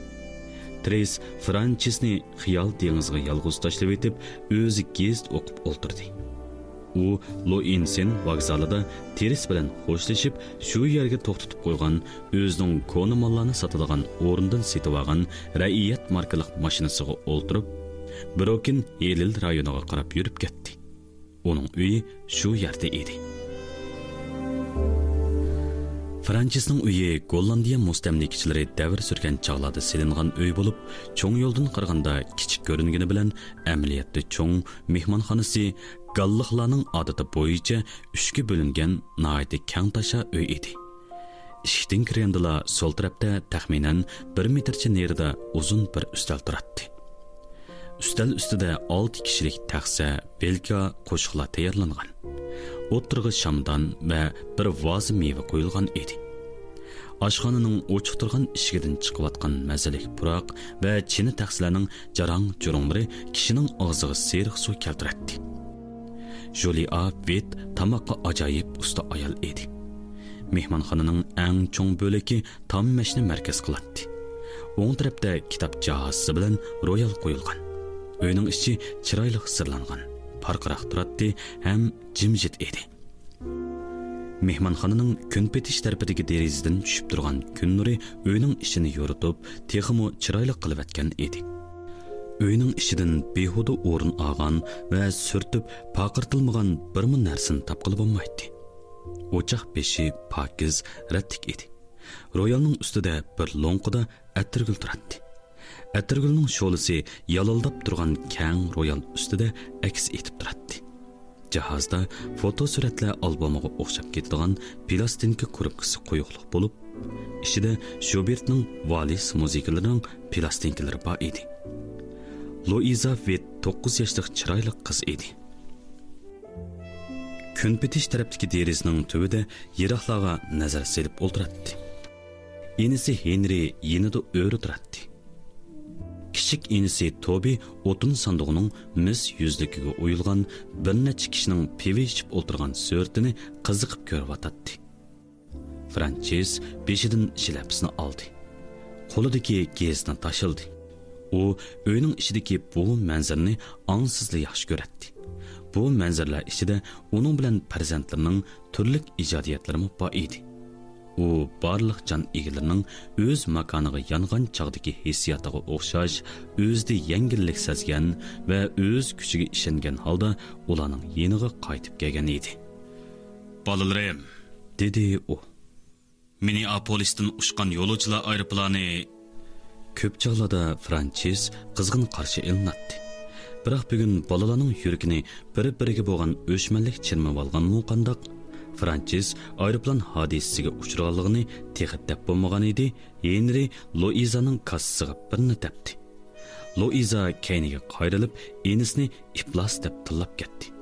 تېرېس فرانچىسنى خىيال دېڭىزىغا يالغۇز تاشلىۋېتىپ، ئۆزى گېزىت ئوقۇپ ئولتۇردى. ئۇ لوئىنسېن ۋوگزالىدا تېرېس بىلەن خوشلىشىپ، شۇ يەرگە توختىتىپ قويغان ئۆزىنىڭ كونا ماللارنى ساتىدىغان ئورنىدىن سېتىۋالغان رەئىيەت ماركىلىق ماشىنىسىغا ئولتۇرۇپ، بروكېن ھېلل رايونىغا قاراپ يۈرۈپ كەتتى. ئۇنىڭ ئۆيى شۇ يەردە ئىدى. فرانچىسنىڭ ئۆيى گوللاندىيە مۇستەملىكىچىلىرى دەۋر سۈرگەن چاغلاردا سېلىنغان ئۆي بولۇپ، چوڭ يولدىن قارىغاندا كىچىك كۆرۈنگىنى بىلەن، ئەمەلىيەتتە چوڭ مېھمانخانىسى، گاللىقلارنىڭ ئادىتى بويىچە ئۈچكە بۆلۈنگەن ناھايىتى كەڭ تاشا ئۆي ئىدى. ئىشىكتىن كىرگەندىلا سول تەرەپتە تەخمىنەن بىر مېتىرچە نېرىدا ئۇزۇن بىر ئۈستەل تۇراتتى. ئۈستەل ئۈستىدە ئالتە كىشىلىك تەخسە، ۋىلكا، قوشۇقلار تەييارلانغان. ئوتتۇرىغا شامدان ۋە بىر ۋازا مېۋە قويۇلغان ئىدى. ئاشخانىنىڭ ئوچۇق تۇرغان ئىشىكىدىن چىقىۋاتقان مەززىلىك پۇراق ۋە چىنە تەخسىلەرنىڭ جاراڭ-جۇرۇڭلىرى كىشىنىڭ ئاغزىغا سېرىق سۇ كەلتۈرەتتى. ژۇلىئا ۋىت تاماققا ئاجايىپ ئۇستا ئايال ئىدى. مېھمانخانىنىڭ ئەڭ چوڭ بۆلىكى تام مەشنى مەركەز قىلاتتى. ئوڭ تەرەپتە كىتاب جاھازى بىلەن رويال قويۇلغان. ئۆينىڭ ئىچى چىرايلىق سىرلانغان، پارقىراق تۇراتتى ھەم جىمجىت ئىدى. مېھمانخانىنىڭ كۈن پېتىش تەرىپىدىكى دېرىزىدىن چۈشۈپ تۇرغان كۈن نۇرى ئۆينىڭ ئىچىنى يورۇتۇپ، تېخىمۇ چىرايلىق قىلىۋەتكەن ئىدى. ئۆينىڭ ئىچىدىن بىھۇدە ئورۇن ئالغان ۋە سۈرتۈپ پارقىرىتىلمىغان بىرمۇ نەرسىنى تاپقىلى بولمايتتى. ئوچاق بېشى پاكىز، رەتلىك ئىدى. رويالنىڭ ئۈستىدە بىر لوڭقىدا ئەتىرگۈل تۇراتتى. ئەتىرگۈلنىڭ شولىسى يالىلداپ تۇرغان كەڭ رويال ئۈستىدە ئەكس ئېتىپ تۇراتتى. جاھازدا فوتو سۈرەتلەر ئالبومىغا ئوخشاپ كېتىدىغان پىلاستىنكا كۇرۇپكىسى قويۇقلۇق بولۇپ، ئىچىدە شۇبېرتنىڭ ۋالىس مۇزىكىلىرىنىڭ پىلاستىنكىلىرى بار ئىدى. لوئىزا ۋىت توققۇز ياشلىق چىرايلىق قىز ئىدى. كۈن پېتىش تەرەپتىكى دېرىزىنىڭ تۈۋىدە يىراقلارغا نەزەر سېلىپ ئولتۇراتتى. ئىنىسى ھېنرى يېنىدا ئۆرە تۇراتتى. كىچىك ئىنىسى توبى ئوتۇن ساندۇقىنىڭ مىس يۈزلۈكىگە ئويۇلغان بىر نەچچە كىشىنىڭ پىۋا ئىچىپ ئولتۇرغان سۈرىتىنى قىزىقىپ كۆرۈۋاتاتتى. فرانچىس بېشىدىن شىلەپىسىنى ئالدى. قولىدىكى گېزىتنى تاشلىدى. ئۇ ئۆينىڭ ئىچىدىكى بۇ مەنزىرىنى ئاڭسىزلا ياخشى كۆرەتتى. بۇ مەنزىرىلەر ئىچىدە ئۇنىڭ بىلەن پەرزەنتلىرىنىڭ تۈرلۈك ئىجادىيەتلىرىمۇ بار ئىدى. ئۇ بارلىق جان ئىگىلىرىنىڭ ئۆز ماكانىغا يانغان چاغدىكى ھېسسىياتىغا ئوخشاش، ئۆزىدە يەڭگىللىك سەزگەن ۋە ئۆز كۈچىگە ئىشەنگەن ھالدا ئۇلارنىڭ يېنىغا قايتىپ كەلگەن ئىدى. «بالىلىرىم!» دېدى ئۇ. «مىننېئاپولىستىن ئۇچقان يولۇچىلار ئايروپىلانى.» كۆپ چاغلاردا فرانچىس قىزغىن قارشى ئېلىناتتى. بىراق بۈگۈن بالىلارنىڭ يۈرىكىنى بىر-بىرىگە بولغان ئۆچمەنلىك چىرمىۋالغانمۇ قانداق؟ فرانچىس ئايروپىلان ھادىسىسىگە ئۇچرىغانلىقىنى تېخى دەپ بولمىغان ئىدى، ھېنرى لوئىزانىڭ كاسىسىغا بىرنى تەپتى. لوئىزا كەينىگە قايرىلىپ، ئىنىسىنى ئىپلاس دەپ تىللاپ كەتتى.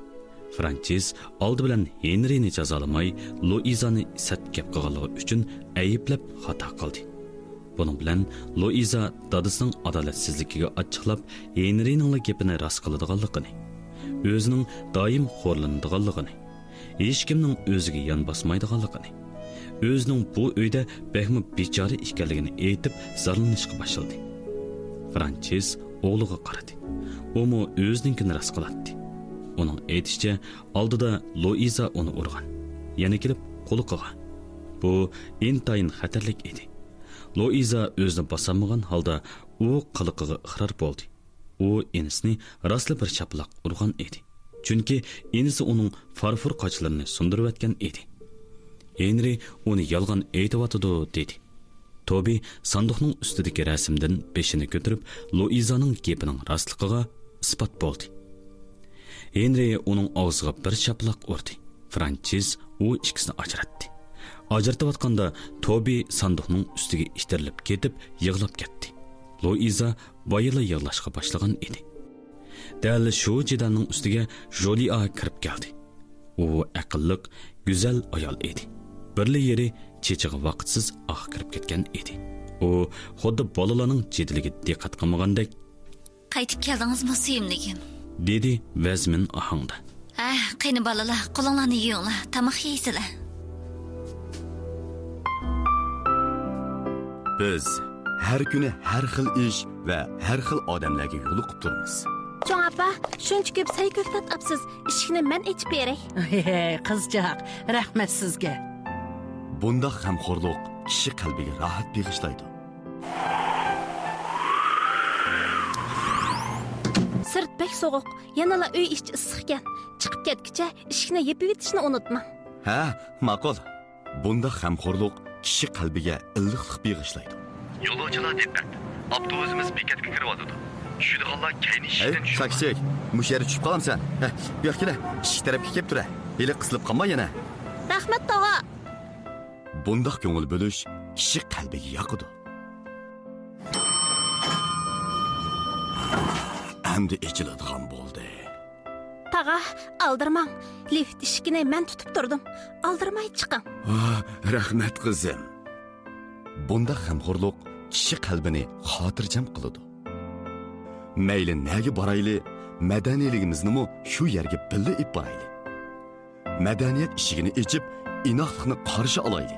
فرانچىس ئالدى بىلەن ھېنرىنى جازالىماي، لوئىزانى سەت گەپ قىلغانلىقى ئۈچۈن ئەيىبلەپ خاتا قىلدى. بۇنىڭ بىلەن لوئىزا دادىسىنىڭ ئادالەتسىزلىكىگە ئاچچىقلاپ، ھېنرىنىڭلا گېپىنى راست قىلىدىغانلىقىنى، ئۆزىنىڭ دائىم خورلىنىدىغانلىقىنى، ھېچكىمنىڭ ئۆزىگە يان باسمايدىغانلىقىنى، ئۆزىنىڭ بۇ ئۆيدە بەكمۇ بىچارە ئىكەنلىكىنى ئېيتىپ زارلىنىشقا باشلىدى. فرانچىس ئوغلىغا قارىدى. ئۇمۇ ئۆزىنىڭكىنى راست قىلاتتى. ئۇنىڭ ئېيتىشىچە، ئالدىدا لوئىزا ئۇنى ئۇرغان. يەنە كېلىپ قۇلىقىغا. بۇ ئىنتايىن خەتەرلىك ئىدى. لوئىزا ئۆزىنى باسالمىغان ھالدا ئۇ قىلىقىغا ئىقرار بولدى. ئۇ ئىنىسىنى راستلا بىر شاپىلاق ئۇرغان ئىدى. چۈنكى ئىنىسى ئۇنىڭ فارفور قاچىلىرىنى سۇندۇرۇۋەتكەن ئىدى. ھېنرى ئۇنى يالغان ئېيتىۋاتىدۇ، دېدى. توبى ساندۇقنىڭ ئۈستىدىكى رەسىمدىن بېشىنى كۆتۈرۈپ، لوئىزانىڭ گېپىنىڭ راستلىقىغا ئىسپات بولدى. ھېنرى ئۇنىڭ ئاغزىغا بىر شاپىلاق ئۇردى. فرانچىس ئۇ ئىككىسىنى ئاجراتتى. ئاجرىتىۋاتقاندا توبى ساندۇقنىڭ ئۈستىگە ئىتتىرىلىپ كېتىپ يىغلاپ كەتتى. لوئىزا بايىلا يىغلاشقا باشلىغان ئىدى. دەل شۇ جېدەلنىڭ ئۈستىگە ژولىئا كىرىپ كەلدى. ئۇ ئەقىللىق، گۈزەل ئايال ئىدى. بىرلا يېرى چېچىغا ۋاقىتسىز ئاق كىرىپ كەتكەن ئىدى. ئۇ خۇددى بالىلارنىڭ جېدىلىگە دىققەت قىلمىغاندەك، «قايتىپ كەلدىڭىزمۇ، سۆيۈملۈكۈم؟» دېدى ۋەزمىن ئاھاڭدا. «ھە، قېنى بالىلار، قولۇڭلارنى يۇيۇڭلار، تاماق يەيسىلەر.» بىز ھەر كۈنى ھەر خىل ئىش ۋە ھەر خىل ئادەملەرگە يولۇقۇپ تۇرىمىز. چوڭ ئاپا، شۇنچە كۆپ سەي كۆكتات ئاپسىز، ئىشىكنى مەن ئېچىپ بېرەي. ھەي، قىزچاق، رەھمەت سىزگە. بۇنداق غەمخورلۇق كىشى قەلبىگە راھەت بېغىشلايدۇ. سىرت بەك سوغۇق، يەنىلا ئۆي ئىچى ئىسسىقكەن. چىقىپ كەتكۈچە ئىشىكنى يېپىۋېتىشنى ئۇنتۇماڭ. ھە، ماقۇل. بۇنداق غەمخورلۇق كىشى قەلبىگە ئىللىقلىق بېغىشلايدۇ. يولۇچىلار دىققەت! ئاپتوبۇسىمىز بېكەتكە كىرىۋاتىدۇ. چۈشىدىغانلار كەينى ئىشىكتىن چۈشۈپ. ساكىچىك، مۇشۇ يەردە چۈشۈپ قالامسەن؟ ھە، بۇ ياققا كېلە، ئىشىك تەرەپكە كېلىپ تۇرە. ھېلى قىسىلىپ قالما يەنە. رەھمەت، تاغا! بۇنداق كۆڭۈل بۆلۈش كىشى قەلبىگە ياقىدۇ. ئەمدى ئېچىلىدىغان بولدى. تاغا، ئالدىرىماڭ. لىفت ئىشىكىنى مەن تۇتۇپ تۇردۇم. ئالدىرىماي چىقىڭ. ئاھ، رەھمەت، قىزىم. بۇنداق غەمخورلۇق كىشى قەلبىنى خاتىرجەم قىلىدۇ. مەيلى نەگە بارايلى، مەدەنىيلىكىمىزنىمۇ شۇ يەرگە بىللە ئېلىپ بارايلى. مەدەنىيەت ئىشىكىنى ئېچىپ، ئىناقلىقنى قارشى ئالايلى.